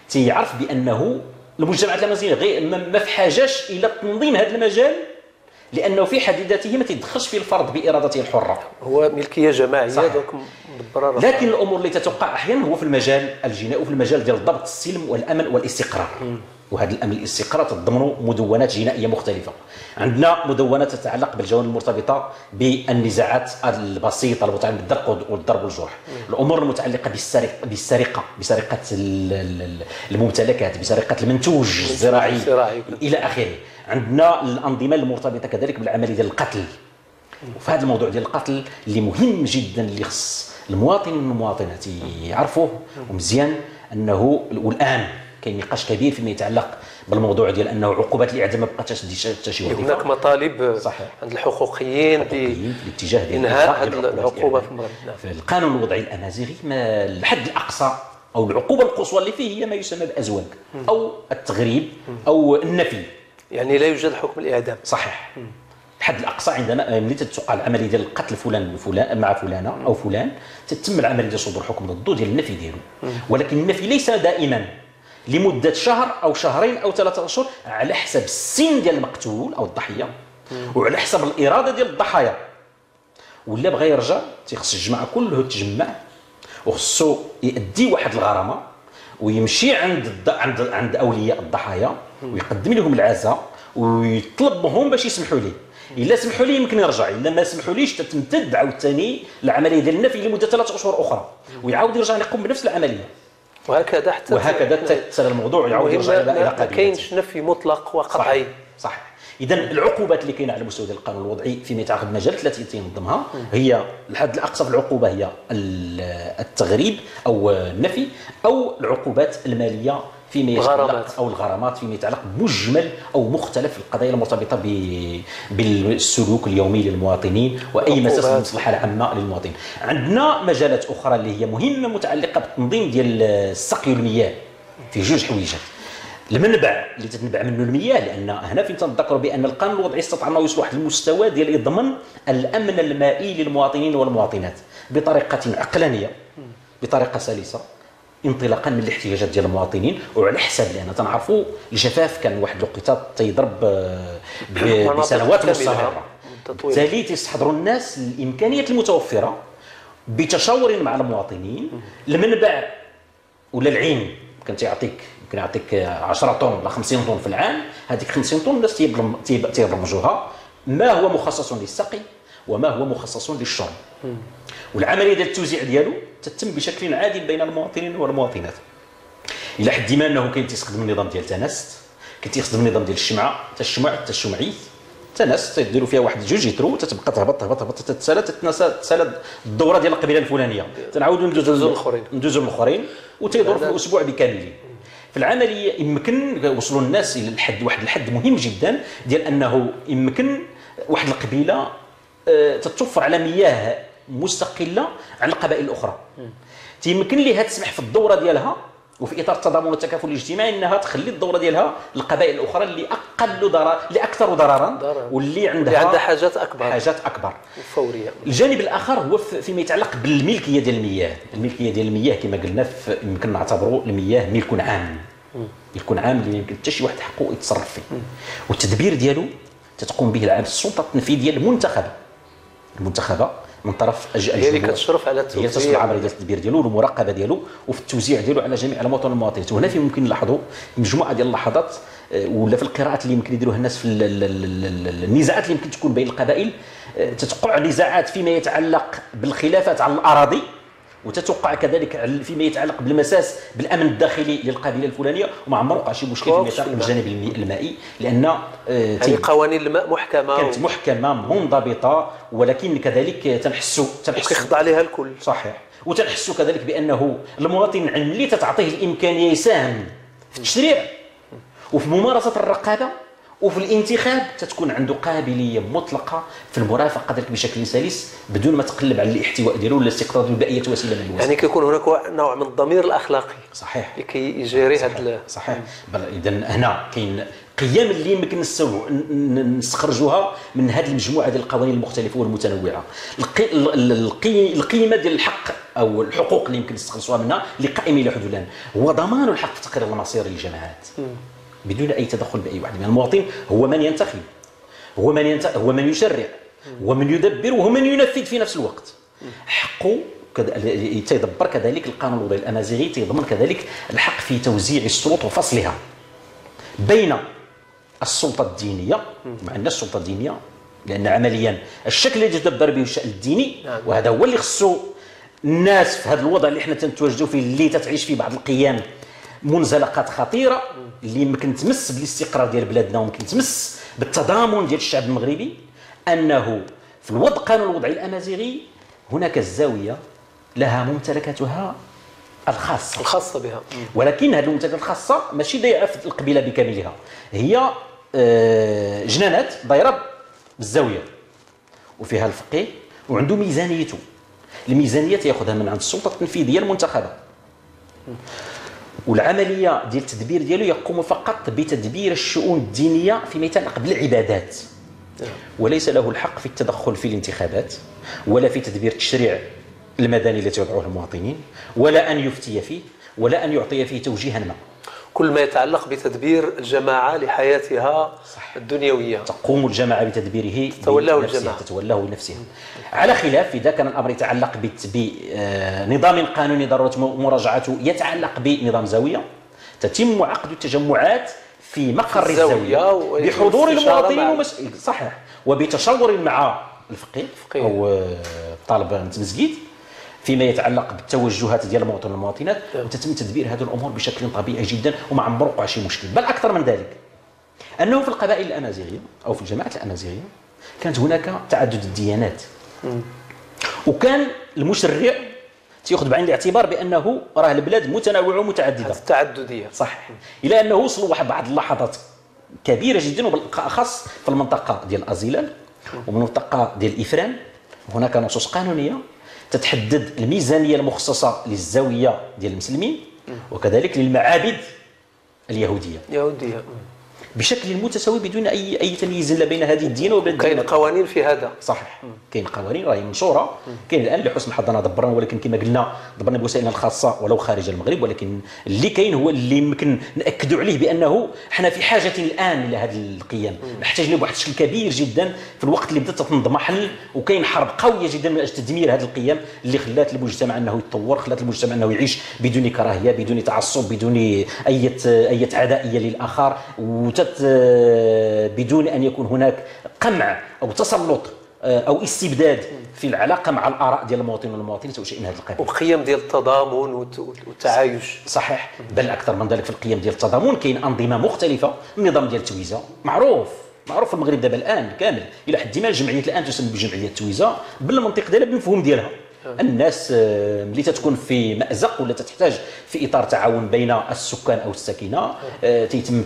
تيعرف بانه المجتمعات الامازيغية غير ما في حاجاش الى تنظيم هذا المجال، لانه في حد ذاته ما تيدخلش فيه الفرد بارادته الحرة، هو ملكية جماعية donc مدبره. لكن الامور اللي تتوقع احيانا هو في المجال الجنائي وفي المجال ديال ضبط السلم والامن والاستقرار. وهذا الامن والاستقرار تضمن مدونات جنائية مختلفة. عندنا مدونات تتعلق بالجوانب المرتبطة بالنزاعات البسيطة المتعلقة بالضرب والضرب والجرح، الامور المتعلقة بالسرقة، بسرقه الممتلكات، بسرقه المنتوج الزراعي الى اخره. عندنا الانظمة المرتبطة كذلك بالعملية ديال القتل. وفي هذا الموضوع ديال القتل اللي مهم جدا اللي خص المواطن والمواطنات يعرفوه ومزيان، انه والان كاين نقاش كبير فيما يتعلق بالموضوع ديال انه عقوبات الاعدام ما بقاتش حتى شي وظيفة. هناك مطالب صحيح عند الحقوقيين باتجاه ديال انهاء هذه العقوبة في المغرب. نعم. في القانون الوضعي الامازيغي ما الحد الاقصى او العقوبة القصوى اللي فيه هي ما يسمى بازواج او التغريب او النفي، يعني لا يوجد حكم الاعدام. صحيح. الحد الاقصى عندما ملي تتوقع العملية ديال القتل فلان فلان مع فلانه او فلان تتم العملية ديال صدور حكم ضده ديال النفي ديالو، ولكن النفي ليس دائما، لمدة شهر او شهرين او 3 اشهر على حسب السن ديال المقتول او الضحية وعلى حسب الارادة ديال الضحايا. ولا بغى يرجع تيخص الجماعة كله تجمع وخصو يؤدي واحد الغرامة ويمشي عند عند عند اولياء الضحايا ويقدم لهم العزاء ويطلبهم باش يسمحوا ليه. الا سمحوا ليه يمكن يرجع، الا ما سمحوا ليش تتمتد عاوتاني العملية ديال النفي لمدة 3 اشهر اخرى ويعاود يرجع يقوم بنفس العملية، وهكذا حتى وهكذا تسال الموضوع يعاود يرجع الى قضية. ما كاينش نفي مطلق وقطعي. صحيح. اذا العقوبات اللي كاينه على مستوى ديال القانون الوضعي فيما يتعلق بالمجالات التي تنظمها هي الحد الاقصى في العقوبة هي التغريب او النفي او العقوبات المالية فيما يتعلق او الغرامات فيما يتعلق بمجمل او مختلف القضايا المرتبطة بالسلوك اليومي للمواطنين واي مساس بالمصلحة العامة للمواطنين. عندنا مجالات اخرى اللي هي مهمة متعلقه بالتنظيم ديال السقي والمياه في جوج حويجات. المنبع اللي تتنبع منه المياه، لان هنا فين تنذكروا بان القانون الوضعي استطاع انه يوصل واحد المستوى ديال يضمن الامن المائي للمواطنين والمواطنات بطريقة عقلانية، بطريقة سلسه، انطلاقا من الاحتياجات ديال المواطنين وعلى حساب، لان تنعرفوا الجفاف كان واحد الوقيته تيضرب بسنوات مستمرة، بالتالي تيستحضروا الناس الامكانيات المتوفرة بتشاور مع المواطنين. المنبع ولا العين كان تيعطيك يمكن يعطيك 10 طن ولا 50 طن في العام، هذيك 50 طن الناس تيبرمجوها ما هو مخصص للسقي وما هو مخصص للشرب. والعملية ديال التوزيع ديالو تتم بشكل عادل بين المواطنين والمواطنات، الى حد ما انه كاين تيستخدم النظام ديال تنست، كاين تيستخدم النظام ديال الشمعة، حتى الشمع حتى الشمعيت تنست تيديروا فيها واحد 2 لتر تتبقى تهبط تهبط تهبط تتسالى تتنسى تسالى الدورة ديال القبيلة الفلانية، تنعاودوا ندوزوا للاخرين ندوزوا للاخرين وتيدور في الاسبوع بكامله. في العملية يمكن وصلوا الناس الى الحد، واحد الحد مهم جدا ديال انه يمكن واحد القبيلة تتوفر على مياه مستقلة عن القبائل الاخرى، تيمكن لها تسمح في الدورة ديالها وفي اطار التضامن والتكافل الاجتماعي انها تخلي الدورة ديالها للقبائل الاخرى اللي اقل ضرر، اللي اكثر ضررا واللي عندها حاجات اكبر، حاجات اكبر فورية. الجانب الاخر هو فيما يتعلق بالملكيه ديال المياه. الملكية ديال المياه كما قلنا يمكن نعتبروا المياه ملك عام، ملك عام اللي يمكن حتى شي واحد حقه يتصرف فيه، والتدبير ديالو تتقوم به العام السلطة التنفيذية المنتخبه، المنتخبه من طرف الجمهور، هي اللي كتشرف على التوزيع، هي تشرف على عملية التدبير ديالو والمراقبة ديالو وفي التوزيع ديالو على جميع المواطنين والمواطنات. وهنا فين ممكن نلاحظوا مجموعة ديال اللحظات ولا في القراءات اللي يمكن يديروها الناس في النزاعات اللي يمكن تكون بين القبائل، تتوقع نزاعات فيما يتعلق بالخلافات على الاراضي، وتتوقع كذلك فيما يتعلق بالمساس بالامن الداخلي للقبيلة الفلانية، وما عمر وقع شي مشكل فيما يتعلق بالجانب المائي، لان يعني قوانين الماء محكمة، كانت محكمة منضبطة، ولكن كذلك تنحسوا وكيخضع لها الكل. صحيح، وتنحسوا كذلك بانه المواطن ملي تتعطيه الامكانية يساهم في التشريع وفي ممارسة الرقابة وفي الانتخاب، تتكون عنده قابلية مطلقه في المرافقة ذلك بشكل سلس بدون ما تقلب على الاحتواء ديالو ولا الاستقطاب ديالو باي وسيلة من الوسائل. يعني كيكون هناك نوع من الضمير الاخلاقي، صحيح، لكي يجري هذا. صحيح، بل اذا هنا كاين قيم اللي يمكن نستخرجوها من هذه المجموعة ديال القوانين المختلفة والمتنوعه. القيمة ديال الحق او الحقوق اللي يمكن نستخلصوها منها اللي قائمة الى حدود الان هو ضمان الحق في تقرير المصير للجماعات بدون اي تدخل باي واحد من المواطن. هو من ينتخب، هو من هو من يشرع، هو من يدبر، وهو من ينفذ في نفس الوقت. حقه تيدبر كذلك القانون الوضعي الامازيغي تيضمن كذلك الحق في توزيع السلطة وفصلها بين السلطة الدينية، ما عندناش السلطة الدينية لان عمليا الشكل الذي تدبر به الشان الديني، وهذا هو اللي خصو الناس في هذا الوضع اللي حنا تنتواجدوا فيه، اللي تتعيش فيه بعض القيم منزلقات خطيرة اللي يمكن تمس بالاستقرار ديال بلادنا ويمكن تمس بالتضامن ديال الشعب المغربي، انه في الوضع القانون الوضعي الامازيغي هناك الزاوية لها ممتلكاتها الخاصة، الخاصة بها، ولكن هذه الممتلكات الخاصة ماشي ضايعة في القبيلة بكاملها، هي جنانات دايرة بالزاوية وفيها الفقيه وعنده ميزانيته، الميزانية تياخذها من عند السلطة التنفيذية المنتخبه، والعملية ديال التدبير ديالو يقوم فقط بتدبير الشؤون الدينية فيما يتعلق بالعبادات، وليس له الحق في التدخل في الانتخابات ولا في تدبير التشريع المدني التي يضعه المواطنين، ولا ان يفتي فيه ولا ان يعطي فيه توجيها ما. كل ما يتعلق بتدبير الجماعة لحياتها. صح. الدنيوية تقوم الجماعة بتدبيره، تتولاه الجماعة، تتولاه بنفسها. على خلاف اذا كان الامر يتعلق بنظام قانوني ضرورة مراجعته يتعلق بنظام زاوية، تتم عقد التجمعات في مقر الزاوية بحضور المواطنين صحيح، وبتشاور مع الفقيه او طالب المسجد فيما يتعلق بالتوجهات ديال المواطن والمواطنات، وتتم تدبير هذه الامور بشكل طبيعي جدا وما عمره وقع شي مشكل. بل اكثر من ذلك، انه في القبائل الامازيغية او في الجماعات الامازيغية كانت هناك تعدد الديانات، وكان المشرع تياخذ بعين الاعتبار بانه راه البلاد متنوعة ومتعددة، التعددية. صح، الى انه وصلوا واحد بعض اللحظات كبيرة جدا، وبالاخص في المنطقة ديال ازيلال ومنطقة ديال افران، هناك نصوص قانونية تتحدد الميزانية المخصصة للزاويه ديال المسلمين وكذلك للمعابد اليهودية بشكل متساوي بدون اي تمييز لا بين هذه الديانة وبين الديانة. كاين قوانين في هذا. صحيح، كاين قوانين راهي منشورة، كاين الان لحسن حظنا دبرنا، ولكن كما قلنا دبرنا بوسائلنا الخاصة ولو خارج المغرب، ولكن اللي كاين هو اللي يمكن ناكدوا عليه بانه حنا في حاجة الان الى هذه القيم، محتاجين بواحد الشكل كبير جدا في الوقت اللي بدات تنضمحل وكاين حرب قوية جدا من اجل تدمير هذه القيم اللي خلات المجتمع انه يتطور، خلات المجتمع انه يعيش بدون كراهية، بدون تعصب، بدون اي عدائية للاخر، بدون أن يكون هناك قمع أو تسلط أو استبداد في العلاقة مع الآراء ديال المواطنين والمواطنات أو شيء من هذا القبيل. وقيم ديال التضامن والتعايش. صحيح، بل أكثر من ذلك في القيم ديال التضامن كاين أنظمة مختلفة. النظام ديال التويزة معروف في المغرب دابا الآن كامل، إلى حد ما الجمعية الآن تسمى بجمعية التويزة بالمنطق ديالها بالمفهوم ديالها. الناس ملي تتكون في مأزق ولا تتحتاج في اطار تعاون بين السكان او الساكنة، تيتم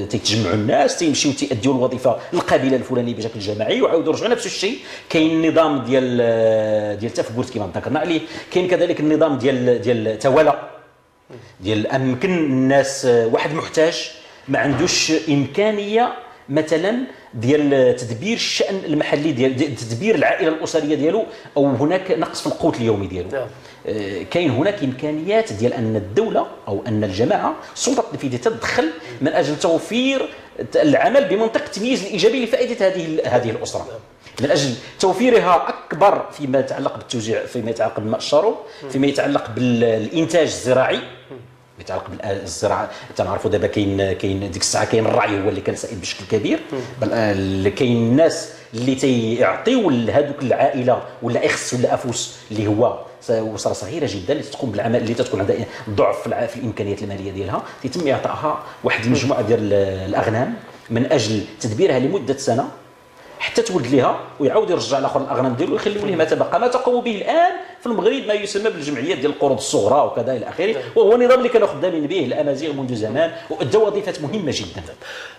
تيتجمعوا الناس، تيمشيو تيأديو الوظيفة للقبيلة الفلانية بشكل جماعي وعاودوا رجعوا نفس الشيء. كاين النظام ديال تفكرت كما ذكرنا عليه، كاين كذلك النظام ديال توالا، ديال امكن الناس واحد محتاج ما عندوش امكانية مثلا ديال تدبير الشأن المحلي ديال تدبير العائلة الاسرية ديالو، او هناك نقص في القوت اليومي ديالو. نعم. كاين هناك امكانيات ديال ان الدولة او ان الجماعة السلطة التنفيذية تدخل من اجل توفير العمل بمنطق التمييز الايجابي لفائدة هذه الاسرة. نعم. من اجل توفيرها اكبر فيما يتعلق بالتوزيع، فيما يتعلق بالماء الشروب، فيما يتعلق بالانتاج الزراعي، يتعلق بالزراعة. تنعرفوا دابا كاين ديك الساعة كاين الرعي هو اللي كان سائد بشكل كبير، بل كاين الناس اللي تيعطيو لهذوك العائلة ولا اخس ولا افوس اللي هو اسره صغيرة جدا اللي تقوم بالعمل، اللي تتكون عندها ضعف في الامكانيات المالية ديالها، تيتم اعطائها واحد المجموعة ديال الاغنام من اجل تدبيرها لمدة سنة حتى تولد ليها، ويعاود يرجع الاخر الاغنام ديالو ويخليو ليه ما تبقى. ما تقوم به الان في المغرب ما يسمى بالجمعيات ديال القروض الصغرى وكذا الى اخره، وهو النظام اللي كانوا خدامين به الامازيغ منذ زمان وادى وظيفات مهمة جدا.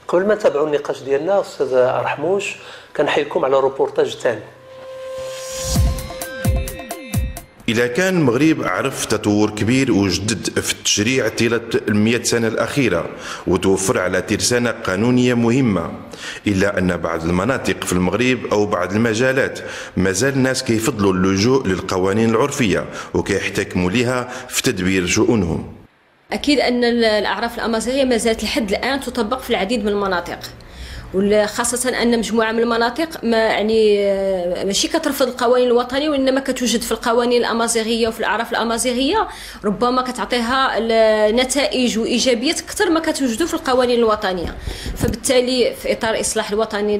قبل ما نتابعوا النقاش ديالنا استاذ رحموش، كنحيلكم على روبورتاج ثاني. إذا كان المغرب عرف تطور كبير وجدد في التشريع طيلة 100 سنة الأخيرة وتوفر على ترسانة قانونية مهمة، إلا أن بعض المناطق في المغرب أو بعض المجالات مازال الناس كيفضلوا اللجوء للقوانين العرفية وكيحتكموا لها في تدبير شؤونهم. أكيد أن الأعراف الأمازيغية ما زالت لحد الآن تطبق في العديد من المناطق، وخاصة أن مجموعة من المناطق ما يعني ماشي كترفض القوانين الوطنية، وإنما كتوجد في القوانين الأمازيغية وفي الأعراف الأمازيغية ربما كتعطيها نتائج وإيجابيات أكثر ما كتوجدوا في القوانين الوطنية. فبالتالي في إطار إصلاح الوطني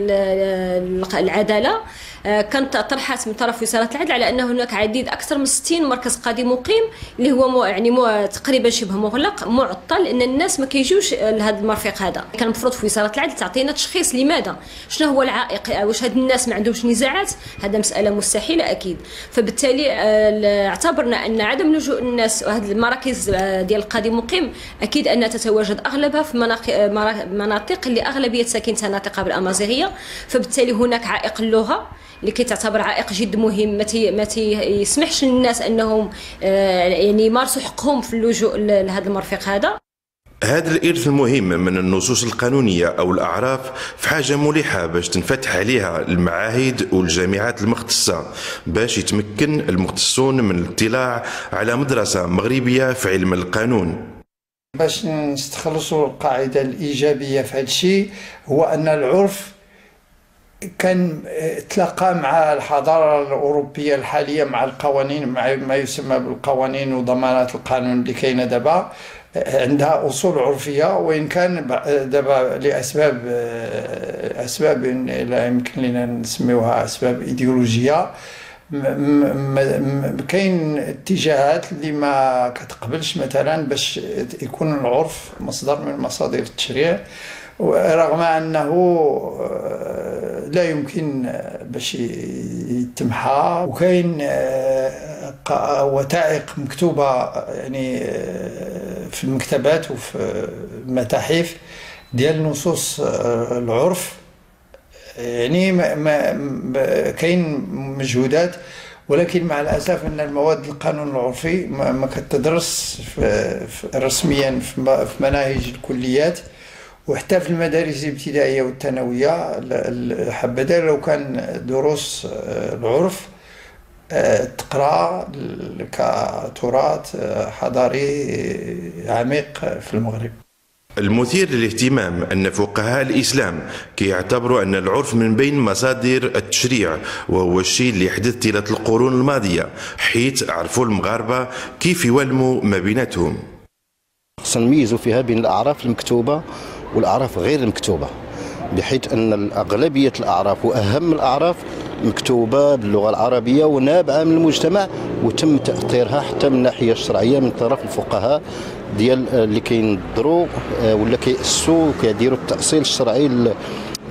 العدالة كانت طرحت من طرف وزارة العدل على أن هناك عديد أكثر من 60 مركز قاضي مقيم اللي هو يعني تقريبا شبه مغلق معطل، لأن الناس ما كيجيوش لهذا المرفق هذا. كان المفروض في وزارة العدل تعطينا تشخيص لماذا، شنو هو العائق، واش هاد الناس ما عندهمش نزاعات؟ هذا مسألة مستحيلة أكيد. فبالتالي اعتبرنا أن عدم لجوء الناس وهاد المراكز ديال القاضي مقيم أكيد أنها تتواجد أغلبها في مناطق اللي أغلبية ساكنتها ناطقة بالأمازيغية، فبالتالي هناك عائق اللغة اللي كيتعتبر عائق جد مهم، ما تيسمحش للناس انهم يعني يمارسوا حقهم في اللجوء لهذا المرفق هذا. هذا الإرث المهم من النصوص القانونية أو الأعراف في حاجة ملحة باش تنفتح عليها المعاهد والجامعات المختصة باش يتمكن المختصون من الاطلاع على مدرسة مغربية في علم القانون. باش نستخلصوا القاعدة الإيجابية في هذا الشيء هو أن العرف كان تلاقى مع الحضارة الأوروبية الحالية، مع القوانين، مع ما يسمى بالقوانين وضمانات القانون اللي كاينة دابا، عندها أصول عرفية، وإن كان دابا لأسباب أسباب لا يمكن لنا نسميوها أسباب إيديولوجية، كاين اتجاهات اللي ما كتقبلش مثلا باش يكون العرف مصدر من مصادر التشريع. رغم انه لا يمكن باش يتمحى. وكاين وثائق مكتوبة يعني في المكتبات وفي المتاحف ديال نصوص العرف، يعني ما كاين مجهودات، ولكن مع الاسف ان المواد القانون العرفي ما كتدرس رسميا في مناهج الكليات وحتى في المدارس الابتدائية والثانويه. حبذا لو كان دروس العرف تقرا كتراث حضاري عميق في المغرب. المثير للاهتمام أن فقهاء الإسلام كيعتبروا أن العرف من بين مصادر التشريع، وهو الشيء اللي حدث طيلة القرون الماضية، حيث عرفوا المغاربة كيف يولموا ما بيناتهم. خصنا نميزوا فيها بين الأعراف المكتوبة والأعراف غير المكتوبة، بحيث أن أغلبية الأعراف وأهم الأعراف مكتوبة باللغة العربية ونابعة من المجتمع، وتم تأطيرها حتى من الناحية الشرعية من طرف الفقهاء ديال اللي كينظروا ولا كيأسسوا وكيديروا التأصيل الشرعي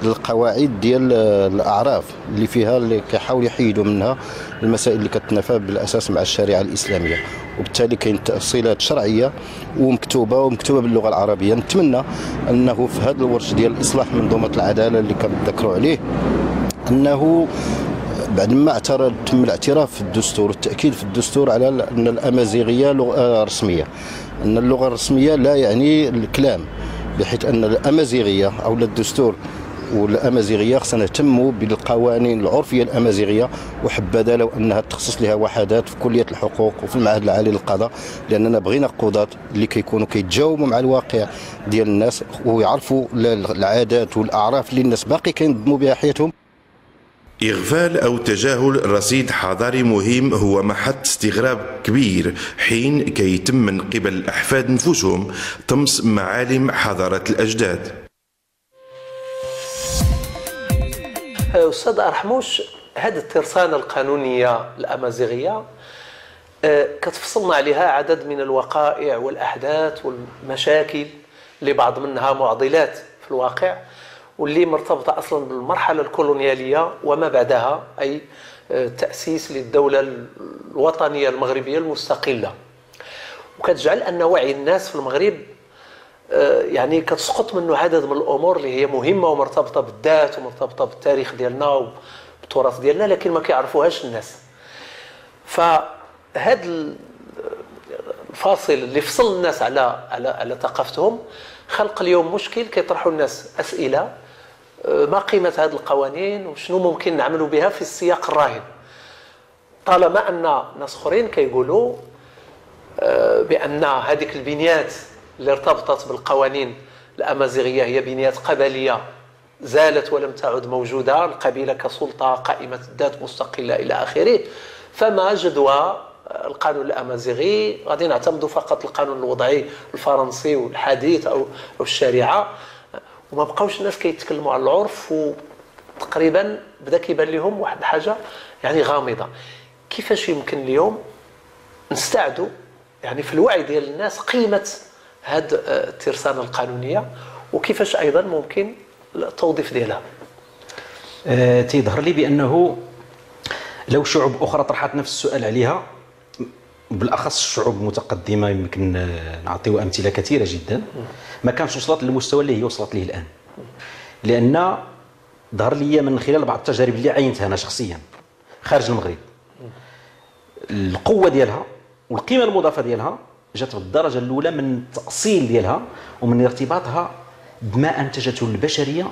للقواعد ديال الأعراف اللي فيها، اللي كيحاولوا يحيدوا منها المسائل اللي كتنافى بالأساس مع الشريعة الإسلامية، وبالتالي كاين تأصيلات شرعية ومكتوبة باللغة العربية. نتمنى أنه في هذا الورش ديال إصلاح منظومة العدالة اللي كنذكروا عليه، أنه بعد ما تم الاعتراف في الدستور والتأكيد في الدستور على أن الأمازيغية لغة رسمية، أن اللغة الرسمية لا يعني الكلام، بحيث أن الأمازيغية أو الدستور والأمازيغية خصنا نهتموا بالقوانين العرفية الأمازيغية، وحبذا لو أنها تخصص لها وحدات في كلية الحقوق وفي المعهد العالي للقضاء، لأننا بغينا قضاة اللي كيكونوا كيتجاوبوا مع الواقع ديال الناس ويعرفوا العادات والأعراف اللي الناس باقي كينظموا بها حياتهم. إغفال أو تجاهل رصيد حضاري مهم هو محط استغراب كبير، حين كيتم من قبل الأحفاد نفوسهم طمس معالم حضارة الأجداد. أستاذ أرحموش، هذه الترسانة القانونية الأمازيغية كتفصلنا عليها عدد من الوقائع والأحداث والمشاكل اللي بعض منها معضلات في الواقع، واللي مرتبطة أصلا بالمرحلة الكولونيالية وما بعدها، أي تأسيس للدولة الوطنية المغربية المستقلة، وكتجعل أن وعي الناس في المغرب يعني كتسقط منه عدد من الأمور اللي هي مهمة ومرتبطة بالذات ومرتبطة بالتاريخ ديالنا وبالتراث ديالنا، لكن ما كيعرفوهاش الناس. فهذا الفاصل اللي فصل الناس على على على ثقافتهم خلق اليوم مشكل، كيطرحوا الناس أسئلة: ما قيمة هذه القوانين وشنو ممكن نعملوا بها في السياق الراهن، طالما أن ناس أخرين كيقولوا بأن هذيك البنيات اللي ارتبطت بالقوانين الأمازيغية هي بنيات قبلية زالت ولم تعد موجودة، القبيلة كسلطة قائمة الذات مستقلة إلى آخره، فما جدوى القانون الأمازيغي؟ غادي نعتمدوا فقط القانون الوضعي الفرنسي والحديث أو الشريعة. وما بقاوش الناس كيتكلموا على العرف، وتقريبا بدا كيبان لهم واحد الحاجة يعني غامضة. كيفاش يمكن اليوم نستعدوا يعني في الوعي ديال الناس قيمة هاد الترسانة القانونية، وكيفاش أيضا ممكن التوظيف ديالها؟ تيظهر لي بأنه لو شعوب أخرى طرحت نفس السؤال عليها، بالأخص الشعوب المتقدمة، يمكن نعطيو أمثلة كثيرة جدا، ما كانش وصلت للمستوى اللي هي وصلت ليه الآن. لأن ظهر لي من خلال بعض التجارب اللي عينتها أنا شخصيا خارج المغرب، القوة ديالها والقيمة المضافة ديالها جات بالدرجة الأولى من التأصيل ديالها ومن ارتباطها بما أنتجته البشرية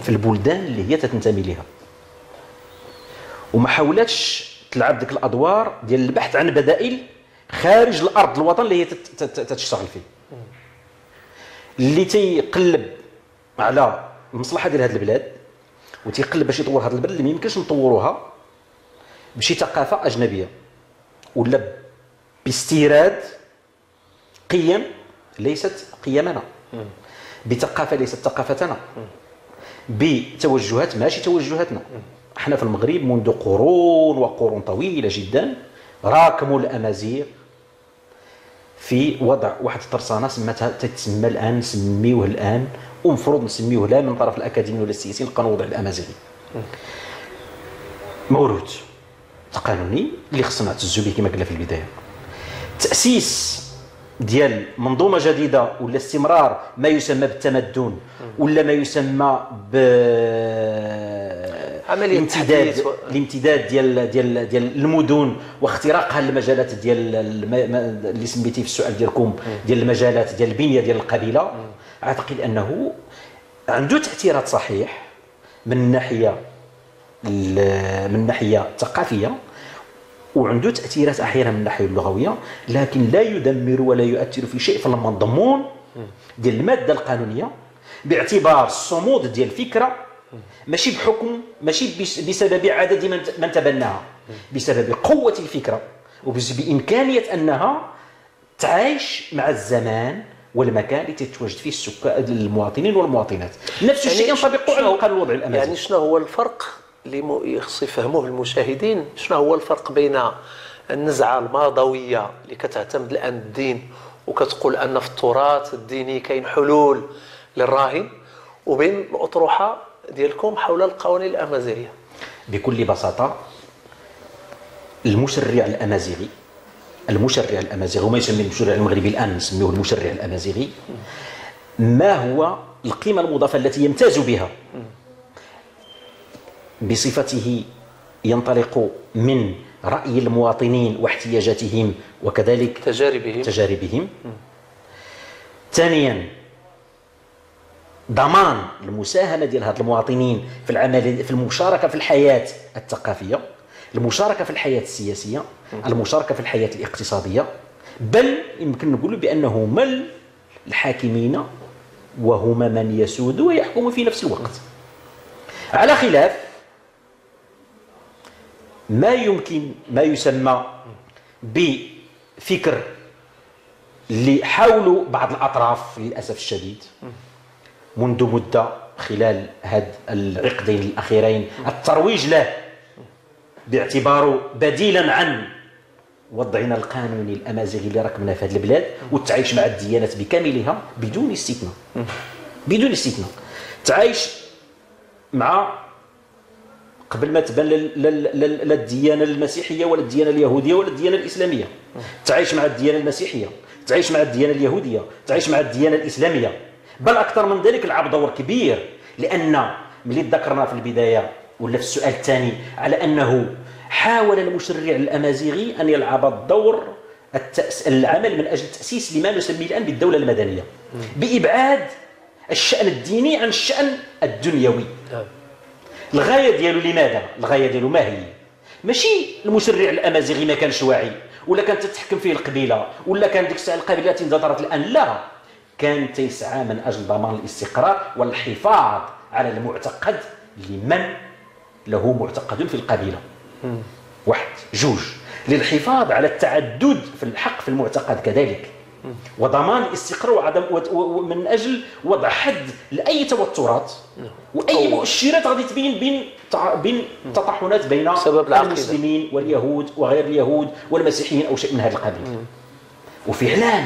في البلدان اللي هي تنتمي لها، وما حاولتش تلعب ديك الأدوار ديال البحث عن بدائل خارج الأرض الوطن اللي هي تشتغل فيه. اللي تيقلب على المصلحة ديال هذه البلاد وتيقلب باش يطور هذه البلاد اللي ما يمكنش نطوروها بشي ثقافة أجنبية ولا باستيراد قيم ليست قيمنا، بثقافة ليست ثقافتنا، بتوجهات ماشي توجهاتنا. احنا في المغرب منذ قرون وقرون طويلة جدا راكموا الأمازيغ في وضع واحد الترسانة سمتها تتسمى الآن، نسميوه الآن ومفروض نسميوه لا من طرف الاكاديميين ولا السياسيين القانون الوضعي الامازيغي. موروث قانوني اللي خصنا نعتزوا به كما قلنا في البداية. تاسيس ديال منظومة جديدة ولا استمرار ما يسمى بالتمدن ولا ما يسمى ب عملية الامتداد ديال ديال ديال المدن واختراقها للمجالات ديال اللي سميتي في السؤال ديالكم ديال المجالات ديال البنية ديال القبيلة. اعتقد انه عنده تاثيرات صحيح من الناحية الثقافية، وعنده تاثيرات احيانا من الناحية اللغوية، لكن لا يدمر ولا يؤثر في شيء في المضمون ديال المادة القانونية، باعتبار الصمود ديال الفكرة ماشي بحكم، ماشي بسبب عدد من تبناها، بسبب قوة الفكرة وبامكانيه انها تعايش مع الزمان والمكان اللي تتواجد فيه السكان المواطنين والمواطنات. نفس الشيء يعني ينطبق على القانون الوضعي الامازيغي. يعني شنو هو الفرق اللي خص يفهموه المشاهدين؟ شنو هو الفرق بين النزعة الماضويه اللي كتعتمد الان الدين وكتقول ان في التراث الديني كاين حلول للراهن، وبين الاطروحه ديالكم حول القوانين الامازيغية؟ بكل بساطة المشرع الامازيغي، وما يسمى المشرع المغربي الان نسميه المشرع الامازيغي، ما هو القيمة المضافة التي يمتاز بها بصفته ينطلق من رأي المواطنين واحتياجاتهم وكذلك تجاربهم. ثانيا ضمان المساهمة ديال هاد المواطنين في العمل، في المشاركة في الحياة الثقافية، المشاركة في الحياة السياسية، المشاركة في الحياة الاقتصادية، بل يمكن نقول بأنه هما الحاكمين وهما من يسود ويحكم في نفس الوقت، على خلاف ما يمكن ما يسمى بفكر اللي حاولوا بعض الأطراف للأسف الشديد منذ مدة خلال هاد العقدين الأخيرين الترويج له باعتباره بديلا عن وضعنا القانوني الأمازيغي اللي ركبنا في هذه البلاد، والتعايش مع الديانات بكاملها بدون استثناء، بدون استثناء. تعايش مع قبل ما تبان لا الديانة المسيحية ولا الديانة اليهودية ولا الديانة الاسلامية، تعيش مع الديانة المسيحية، تعيش مع الديانة اليهودية، تعيش مع الديانة الاسلامية، بل اكثر من ذلك لعب دور كبير. لان ملي ذكرنا في البداية ولا في السؤال الثاني على انه حاول المشرع الامازيغي ان يلعب الدور العمل من اجل تاسيس لما نسميه الان بالدولة المدنية، بابعاد الشان الديني عن الشان الدنيوي. الغاية ديالو لماذا؟ الغاية ديالو ما هي؟ ماشي المشرع الامازيغي ما كانش واعي ولا كانت تتحكم فيه القبيلة ولا كان ديك الساعة القبيلة اندثرت الان، لا، كان تيسعى من اجل ضمان الاستقرار والحفاظ على المعتقد لمن له معتقد في القبيلة. واحد، جوج، للحفاظ على التعدد في الحق في المعتقد كذلك، وضمان الاستقرار وعدم من اجل وضع حد لاي توترات واي مؤشرات غادي تبين بين تطاحنات بين المسلمين واليهود وغير اليهود والمسيحيين او شيء من هذا القبيل. وفعلا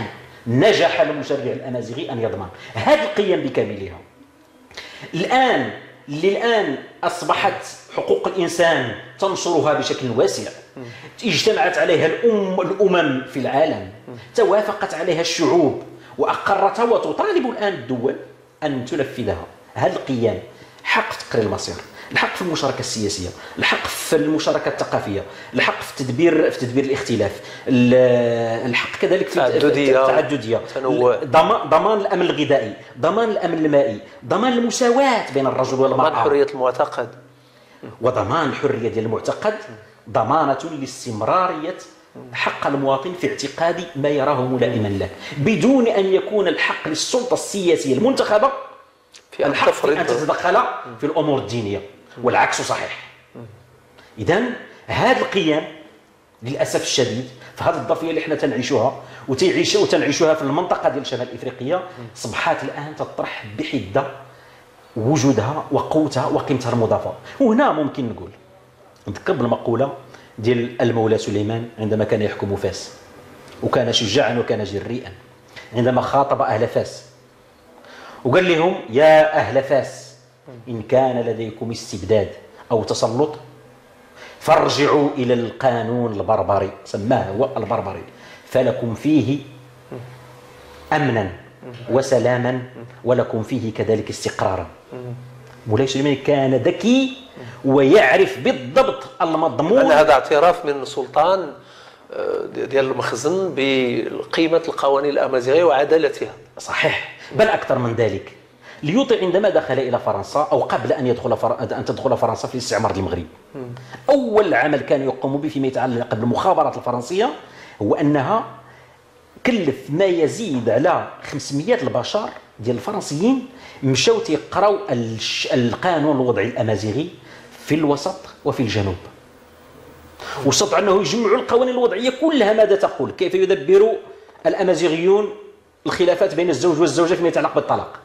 نجح المشرع الامازيغي ان يضمن هذه القيم بكاملها. الان اللي الان اصبحت حقوق الانسان تنشرها بشكل واسع، اجتمعت عليها الامم في العالم، توافقت عليها الشعوب واقرتها، وتطالب الان الدول ان تنفذها. هذه القيم، حق في تقرير المصير، الحق في المشاركة السياسية، الحق في المشاركة الثقافية، الحق في تدبير الاختلاف، الحق كذلك في التعددية، ضمان الامن الغذائي، ضمان الامن المائي، ضمان المساواة بين الرجل والمراة، ضمان حرية المعتقد، وضمان الحرية ديال المعتقد ضمانه لاستمراريه حق المواطن في اعتقاد ما يراه ملائما له، بدون ان يكون الحق للسلطة السياسية المنتخبه في الحق في ان تتدخل في الامور الدينية، والعكس صحيح. اذا هذه القيم للاسف الشديد في هذه الظرفية اللي حنا تنعيشوها وتنعيشوها في المنطقة ديال شمال افريقيا، صبحات الان تطرح بحده وجودها وقوتها وقيمتها المضافة. وهنا ممكن نقول نذكر بالمقوله ديال المولى سليمان عندما كان يحكم فاس، وكان شجاعا وكان جريئا، عندما خاطب اهل فاس وقال لهم يا أهل فاس إن كان لديكم استبداد أو تسلط فارجعوا إلى القانون البربري، سماه هو البربري، فلكم فيه أمنا وسلاما ولكم فيه كذلك استقرارا. مولاي سليمان كان ذكي ويعرف بالضبط المضمون. هذا اعتراف من سلطان ديال المخزن بقيمة القوانين الأمازيغية وعدالتها. صحيح، بل أكثر من ذلك. ليوطي عندما دخل إلى فرنسا أو قبل أن تدخل فرنسا في الاستعمار المغرب، أول عمل كان يقوم به فيما يتعلق بالمخابرات الفرنسية هو أنها كلف ما يزيد على 500 البشر ديال الفرنسيين مشاو تيقراو القانون الوضعي الأمازيغي في الوسط وفي الجنوب، واستطاعوا أنه يجمعوا القوانين الوضعية كلها. ماذا تقول؟ كيف يدبر الأمازيغيون الخلافات بين الزوج والزوجة فيما يتعلق بالطلاق،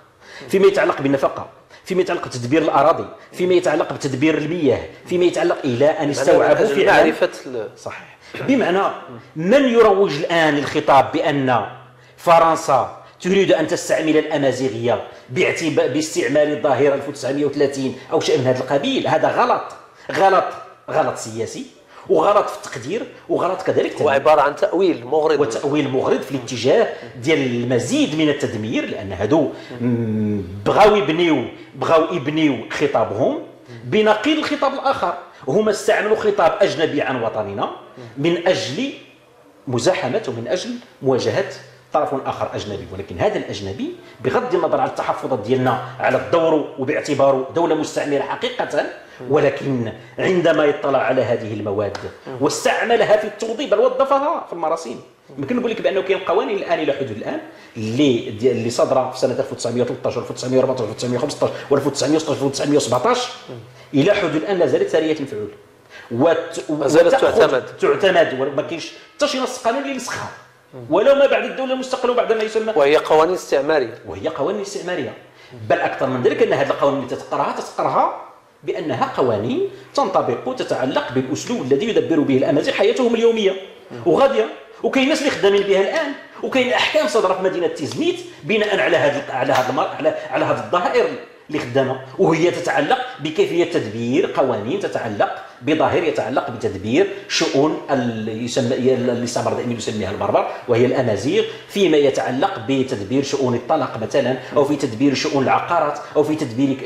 فيما يتعلق بالنفقة، فيما يتعلق بتدبير الأراضي، فيما يتعلق بتدبير المياه، فيما يتعلق إلى أن استوعبوا فعلا معرفة. صحيح. بمعنى من يروج الآن للخطاب بأن فرنسا تريد أن تستعمل الأمازيغية باستعمال الظاهرة 1930 أو شيء من هذا القبيل، هذا غلط، غلط، غلط سياسي وغلط في التقدير وغلط كذلك، هو عبارة عن تأويل مغرض، وتأويل مغرض في الاتجاه ديال المزيد من التدمير، لأن هادو بغاو يبنيو خطابهم بنقيض الخطاب الآخر. هما استعملوا خطاب أجنبي عن وطننا من أجل مزاحمة ومن أجل مواجهة طرف آخر أجنبي، ولكن هذا الأجنبي بغض النظر على التحفظات ديالنا على الدور وباعتباره دولة مستعمرة حقيقة، ولكن عندما يطلع على هذه المواد واستعملها في التوظيف بل وظفها في المراسيم. يمكن نقول لك بانه كاين قوانين الان الى حدود الان اللي صادرة في سنة 1913 1914 1915 1916 1917 الى حدود الان لا زالت ساريه المفعول وزالت تعتمد، وما كاينش حتى شي نص قانوني اللي ينسخها ولو ما بعد الدولة المستقلة وبعد ما يسمى، وهي قوانين استعماريه، وهي قوانين استعماريه. بل اكثر من ذلك ان هذه القوانين اللي تتقراها بانها قوانين تنطبق وتتعلق بالاسلوب الذي يدبر به الامازيغ حياتهم اليومية وغاديه، وكاين الناس اللي خدامين بها الان، وكاين احكام صدرت في مدينة تيزنيت بناء على هذا على هذا على هذه الظاهر اللي خدامه، وهي تتعلق بكيفية تدبير قوانين تتعلق بظاهر يتعلق بتدبير شؤون يسمى الاستعمار دائما يسميها البربر وهي الامازيغ، فيما يتعلق بتدبير شؤون الطلاق مثلا، او في تدبير شؤون العقارات، او في تدبير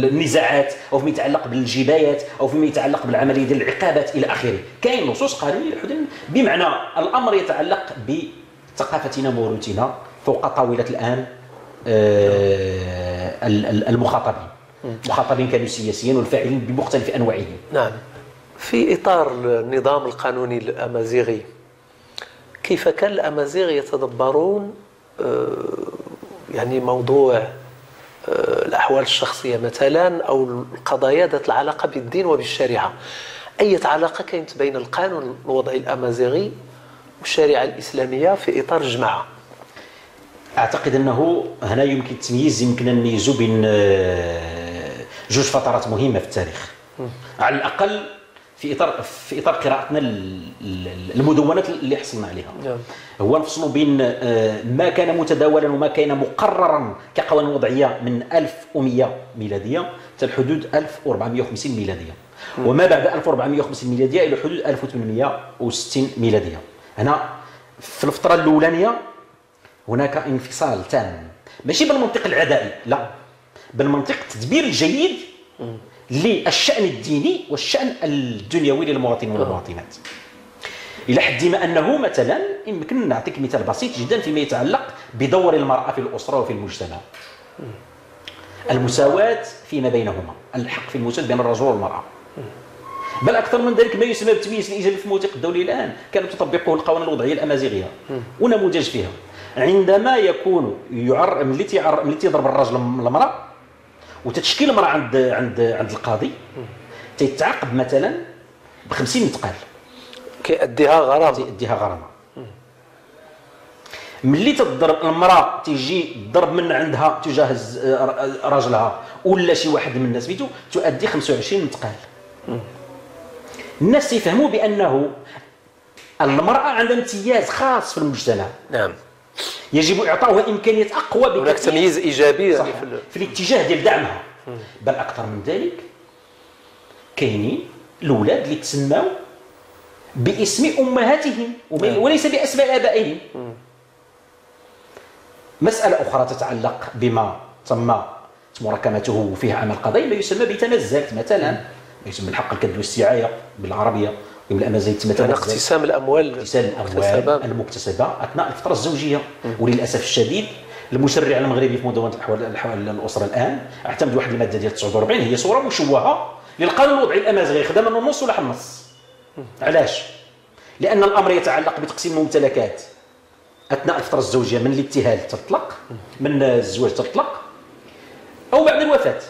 النزاعات، او فيما يتعلق بالجبايات، او فيما يتعلق بالعملية ديال العقابات الى اخره. كاين نصوص قانونية لحدود، بمعنى الامر يتعلق بثقافتنا وموروثنا فوق طاولة الان المخاطبين. المخاطبين كانوا سياسيين والفاعلين بمختلف انواعهم. نعم. في اطار النظام القانوني الامازيغي، كيف كان الامازيغ يتدبرون يعني موضوع الاحوال الشخصية مثلا او القضايا ذات العلاقة بالدين وبالشريعه؟ اي علاقة كانت بين القانون الوضعي الامازيغي والشريعة الاسلامية في اطار الجماعة؟ اعتقد انه هنا يمكن التمييز، يمكن نميزوا بين جوج فترات مهمة في التاريخ على الاقل في اطار قراءتنا المدونات اللي حصلنا عليها. هو نفصلوا بين ما كان متداولا وما كان مقررا كقوانين وضعية من 1100 ميلادية حتى الحدود 1450 ميلادية، وما بعد 1450 ميلادية الى حدود 1860 ميلادية. هنا في الفترة الاولانية هناك انفصال تام، ماشي بالمنطق العدائي، لا، بالمنطق التدبير الجيد للشأن الديني والشأن الدنيوي للمواطنين والمواطنات. إلى حد ما أنه مثلا يمكن نعطيك مثال بسيط جدا فيما يتعلق بدور المرأة في الأسرة وفي المجتمع. المساواة فيما بينهما، الحق في المساواة بين الرجل والمرأة. بل أكثر من ذلك ما يسمى بالتمييز الإيجابي في الموثيق الدولي الآن كانت تطبقه القوانين الوضعية الأمازيغية ونموذج فيها. عندما يكون ملي تيضرب الرجل المرأة وتتشكي المرأة عند عند عند القاضي، تيتعاقب مثلا ب 50 مثقال، كيأديها غرامة، تيأديها غرامة. ملي تضرب المرأة تيجي الضرب من عندها تجاه راجلها ولا شي واحد من الناس بيتو، تؤدي 25 مثقال. الناس يفهموا بأنه المرأة عندها امتياز خاص في المجتمع. نعم. يجب اعطائها امكانيات اقوى بكثير. هناك تمييز ايجابي يعني في الاتجاه ديال دعمها. بل اكثر من ذلك، كاينين الاولاد اللي تسماو باسم امهاتهم وليس باسماء ابائهم. مسالة اخرى تتعلق بما تم مراكمته فيه عمل قضائي، ما يسمى بتنزلت مثلا، ما يسمى الحق الكد والسعايه بالعربية وبالامازيغيه مثلا، اقتسام الاموال، اقتسام الاموال المكتسبة اثناء الفترة الزوجية. وللاسف الشديد المشرع المغربي في مدونة الاحوال الاسرة الان اعتمد واحد المادة ديال 49، هي صوره مشوهة للقانون الوضعي الامازيغي، خدا منه النص ولا النص. علاش؟ لان الامر يتعلق بتقسيم الممتلكات اثناء الفترة الزوجية من الابتهال تطلق، من الزواج تطلق، او بعد الوفاة.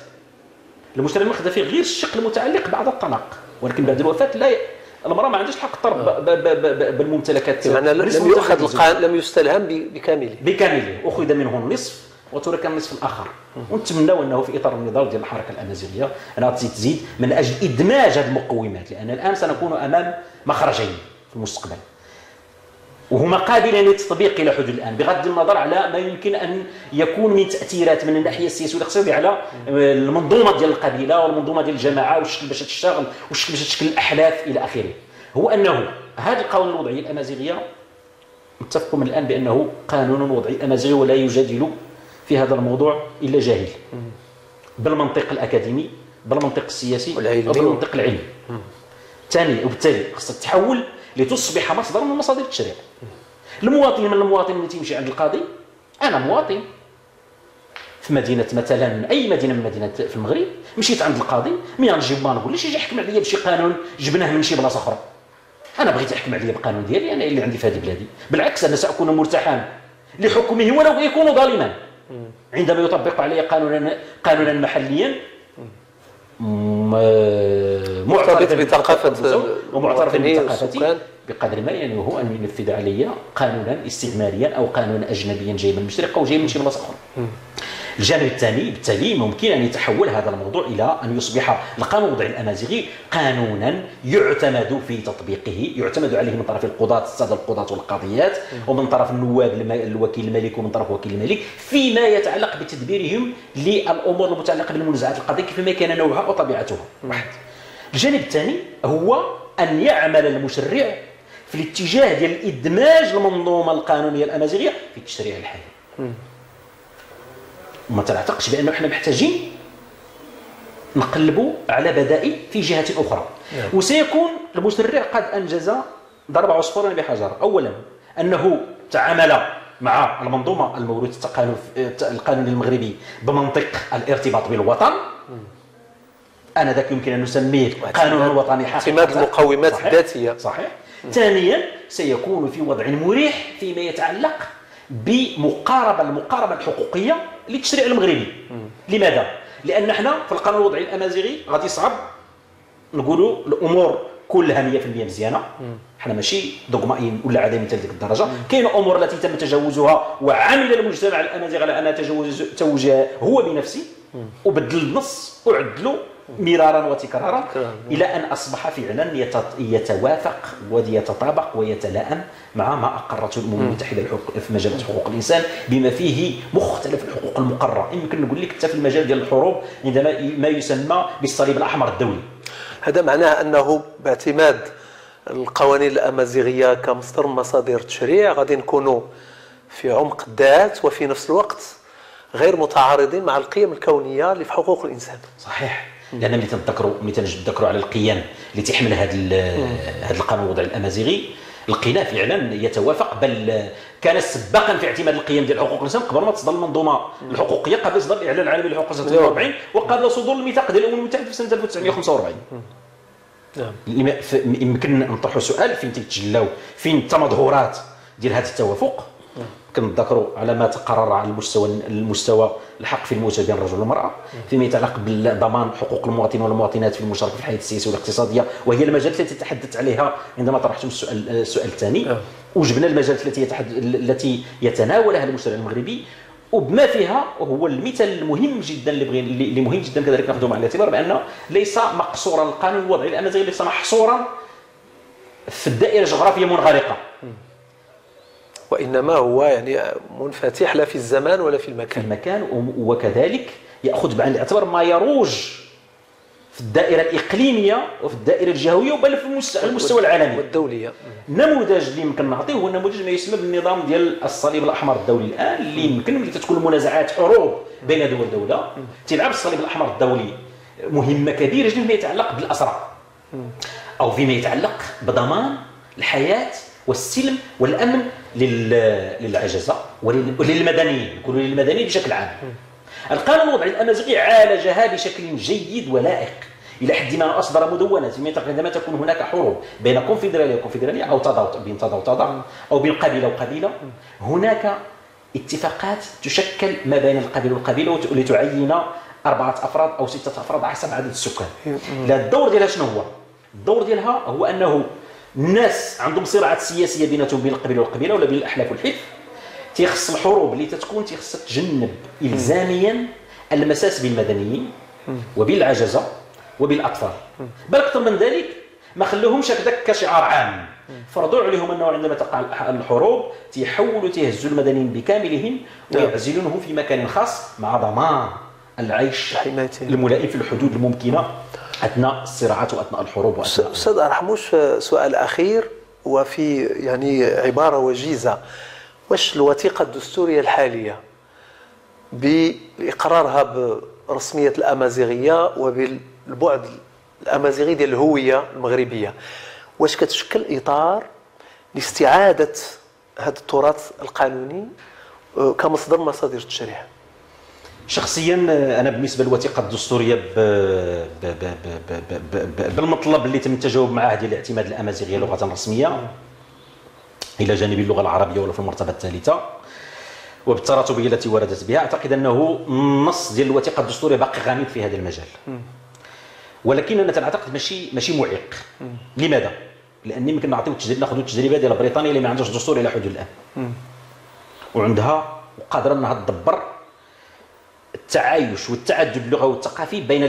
المشتري المخدة فيه غير الشق المتعلق بعد الطلاق، ولكن بعد الوفاة لا المراة ما عندهاش الحق تطرب بالممتلكات. بمعنى لم يؤخذ القانون، لم يستلهم بكامله، بكامله اخذ منه النصف وترك النصف الاخر. ونتمناو انه في اطار النضال ديال الحركة الامازيغية انها تزيد من اجل ادماج هذه المقومات، لان الان سنكون امام مخرجين في المستقبل وهما قابلين للتطبيق الى حدود الان، بغض النظر على ما يمكن ان يكون من تاثيرات من الناحية السياسية والاقتصادية على المنظومة ديال القبيلة والمنظومه ديال الجماعة والشكل باش تشتغل والشكل باش تشكل الاحلاف الى اخره. هو انه هذا القانون الوضعي الامازيغية متفقوا من الان بانه قانون وضعي امازيغي ولا يجادل في هذا الموضوع الا جاهل، بالمنطق الاكاديمي، بالمنطق السياسي، وبالمنطق العلمي. ثاني، وبالتالي خصها تتحول لتصبح مصدر من مصادر التشريع. المواطن من المواطن اللي تيمشي عند القاضي، انا مواطن في مدينة مثلا، اي مدينة من مدينات في المغرب، مشيت عند القاضي ملي غنجيب ما نقوليش يجي يحكم عليا بشي قانون جبناه من شي بلاصة اخرى. انا بغيت يحكم عليا بقانون ديالي انا اللي عندي في هذه بلادي. بالعكس انا ساكون مرتاحا لحكمه ولو يكون ظالما عندما يطبق علي قانونا محليا معترف بثقافة ومعترف بثقافتي، بقدر ما يعني هو ان ينفذ علي قانونا استعماريا او قانونا اجنبيا جاي من المشرق او جاي من شي بلاصة اخرى. الجانب الثاني، بالتالي ممكن ان يتحول هذا الموضوع الى ان يصبح القانون الوضعي الامازيغي قانونا يعتمد في تطبيقه، يعتمد عليه من طرف القضاة، السادة القضاة والقاضيات، ومن طرف النواب الوكيل الملك ومن طرف وكيل الملك، فيما يتعلق بتدبيرهم للامور المتعلقة بالمنازعات القضائية كيفما كان نوعها وطبيعتها. واحد. الجانب الثاني هو ان يعمل المشرع في الاتجاه ديال ادماج المنظومة القانونية الامازيغية في التشريع الحالي. وما تعتقدش بانه احنا محتاجين نقلبوا على بدائل في جهة اخرى. وسيكون المشرع قد انجز ضرب عصفورين بحجر. اولا انه تعامل مع المنظومة الموروث القانوني المغربي بمنطق الارتباط بالوطن، انذاك يمكن ان نسميه قانون وطني حقيقي، اعتماد المقومات الذاتية. صحيح. ثانيا سيكون في وضع مريح فيما يتعلق بمقاربه المقاربة الحقوقية للتشريع المغربي. لماذا؟ لان احنا في القانون الوضعي الامازيغي غادي يصعب نقولوا الامور كلها 100% مزيانه، حنا ماشي دوغمائيين ولا عدميين حتى لديك الدرجة. كاين امور التي تم تجاوزها وعمل المجتمع الامازيغي على انها توجه هو بنفسه وبدل النص وعدلوا مرارا وتكرارا الى ان اصبح فعلا يتوافق ويتطابق ويتلائم مع ما اقرته الامم المتحدة في مجلة حقوق الانسان بما فيه مختلف الحقوق المقررة. يمكن نقول لك حتى في المجال ديال الحروب عندما ما يسمى بالصليب الاحمر الدولي. هذا معناه انه باعتماد القوانين الامازيغية كمصدر من مصادر التشريع غادي نكونوا في عمق الذات وفي نفس الوقت غير متعارضين مع القيم الكونية اللي في حقوق الانسان. صحيح. لان ملي تنذكروا على القيم اللي تحمل هذا القانون الوضعي الامازيغي لقيناه فعلا يتوافق، بل كان سباقا في اعتماد القيم ديال حقوق الانسان قبل ما تصدر المنظومة الحقوقية، قبل صدر الاعلان العالمي لحقوق الانسان 48 وقبل صدور الميثاق ديال الامم المتحدة في سنة 1945. نعم. يمكن نطرحوا سؤال فين تيتجلاو فين التمظهرات ديال هذا التوافق. كنتذكروا على ما تقرر على المستوى الحق في المساواة بين الرجل والمراة، فيما يتعلق بالضمان حقوق المواطنين والمواطنات في المشاركة في الحياة السياسية والاقتصادية، وهي المجالات التي تحدثت عليها عندما طرحتم السؤال الثاني. وجبنا المجالات التي يتناولها المجتمع المغربي وبما فيها وهو المثال المهم جدا اللي مهم جدا كذلك ناخذه مع الاعتبار بان ليس مقصورا القانون الوضعي الامازيغي ليس محصورا في الدائرة الجغرافية منغلقه. وإنما هو يعني منفتح لا في الزمان ولا في المكان. في المكان، وكذلك يأخذ بعين الاعتبار ما يروج في الدائرة الإقليمية وفي الدائرة الجهوية وبل في المستوى العالمي والدولية. النموذج اللي يمكن نعطيه هو النموذج ما يسمى بالنظام ديال الصليب الأحمر الدولي الآن، اللي يمكن ملي تكون منازعات حروب بين دول دولة تلعب الصليب الأحمر الدولي مهمة كبيرة جدا فيما يتعلق بالأسرى أو فيما يتعلق بضمان الحياة والسلم والأمن للعجزة وللمدنيين، نقولوا للمدنيين بشكل عام. القانون الوضعي الأمازيغي عالجها بشكل جيد ولائق إلى حد ما أصدر مدونة فيما يتعلق عندما تكون هناك حروب بين كونفدرالية وكونفدرالية أو تضاد بين تضاد وتضاد أو بين قبيلة وقبيلة، هناك اتفاقات تشكل ما بين القبيلة والقبيلة لتعين 4 أفراد أو 6 أفراد حسب عدد السكان. لا، الدور ديالها شنو هو؟ الدور ديالها هو أنه الناس عندهم صراعات سياسية بيناتهم بين القبيلة والقبيلة ولا بين الأحلاف والحلف، تيخص الحروب اللي تتكون تيخص تجنب إلزاميا المساس بالمدنيين وبالعجزة وبالأطفال. بل أكثر من ذلك ما خلوهمش هكذاك كشعار عام، فرضوا عليهم أنه عندما تقع الحروب تيحولوا تيهزوا المدنيين بكاملهم ويعزلونهم في مكان خاص مع ضمان العيش الملائم في الحدود الممكنة أثناء الصراعات وأثناء الحروب. أستاذ أرحموش، سؤال أخير وفي يعني عبارة وجيزة، واش الوثيقة الدستورية الحالية بإقرارها برسمية الأمازيغية وبالبعد الأمازيغي ديال الهوية المغربية، واش كتشكل إطار لاستعادة هذا التراث القانوني كمصدر مصادر التشريع؟ شخصيا انا بالنسبة للوثيقه الدستورية بالمطلب اللي تم التجاوب معه ديال اعتماد الامازيغية لغة رسمية الى جانب اللغة العربية ولا في المرتبة الثالثة وبالتراتبيه التي وردت بها، اعتقد انه النص ديال الوثيقة الدستورية باقي غامض في هذا المجال، ولكن انا تنعتقد ماشي معيق. لماذا؟ لان يمكن نعطيو ناخذوا التجربة ديال بريطانيا اللي ما عندهاش دستور الى حدود الان، وعندها وقادرة انها تدبر التعايش والتعدد اللغوي والثقافي بين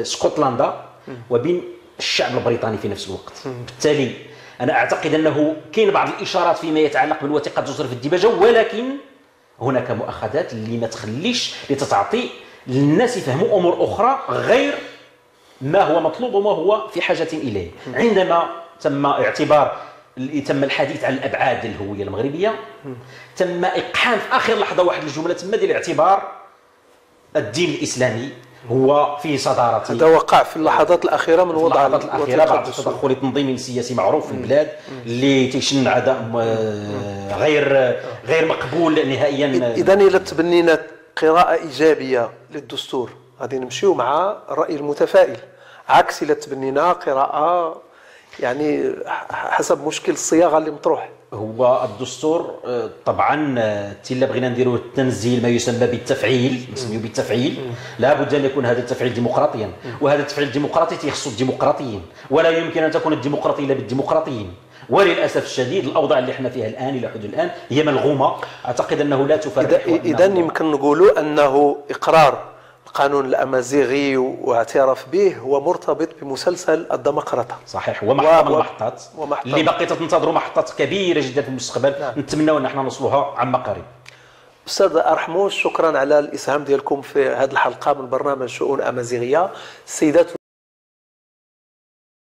اسكتلندا وبين الشعب البريطاني في نفس الوقت. بالتالي انا اعتقد انه كاين بعض الاشارات فيما يتعلق بالوثيقه الدستورية في الديباجه، ولكن هناك مؤاخذات اللي ما تخليش اللي تتعطي للناس يفهموا امور اخرى غير ما هو مطلوب وما هو في حاجة اليه. عندما تم اعتبار تم الحديث عن الابعاد الهوية المغربية، تم اقحام في اخر لحظة واحد الجملة تم ديال اعتبار الدين الاسلامي هو في صدارة. هذا وقع في اللحظات الاخيرة من وضع اللحظات الاخيرة بعد تدخل تنظيمي سياسي معروف في البلاد اللي تيشن عداء غير مقبول نهائيا. اذا الا تبنينا قراءة ايجابية للدستور غادي نمشيو مع الراي المتفائل، عكس الا تبنينا قراءة يعني حسب مشكل الصياغة اللي مطروح. هو الدستور طبعا الا بغينا نديروا التنزيل ما يسمى بالتفعيل، نسميه بالتفعيل، لابد ان يكون هذا التفعيل ديمقراطيا، وهذا التفعيل الديمقراطي تيخصو الديمقراطيين، ولا يمكن ان تكون الديمقراطية الا بالديمقراطيين. وللاسف الشديد الاوضاع اللي احنا فيها الان الى حدود الان هي ملغومه، اعتقد انه لا تفرح. اذا يمكن نقولوا انه اقرار القانون الامازيغي واعتراف به هو مرتبط بمسلسل الديمقراطه. صحيح، ومحطه من المحطات اللي باقي تنتظروا محطات كبيرة جدا في المستقبل. نعم. نتمنى ان احنا نوصلوها عما قريب. استاذ أرحموش، شكرا على الاسهام ديالكم في هذه الحلقة من برنامج شؤون امازيغيه. السيدات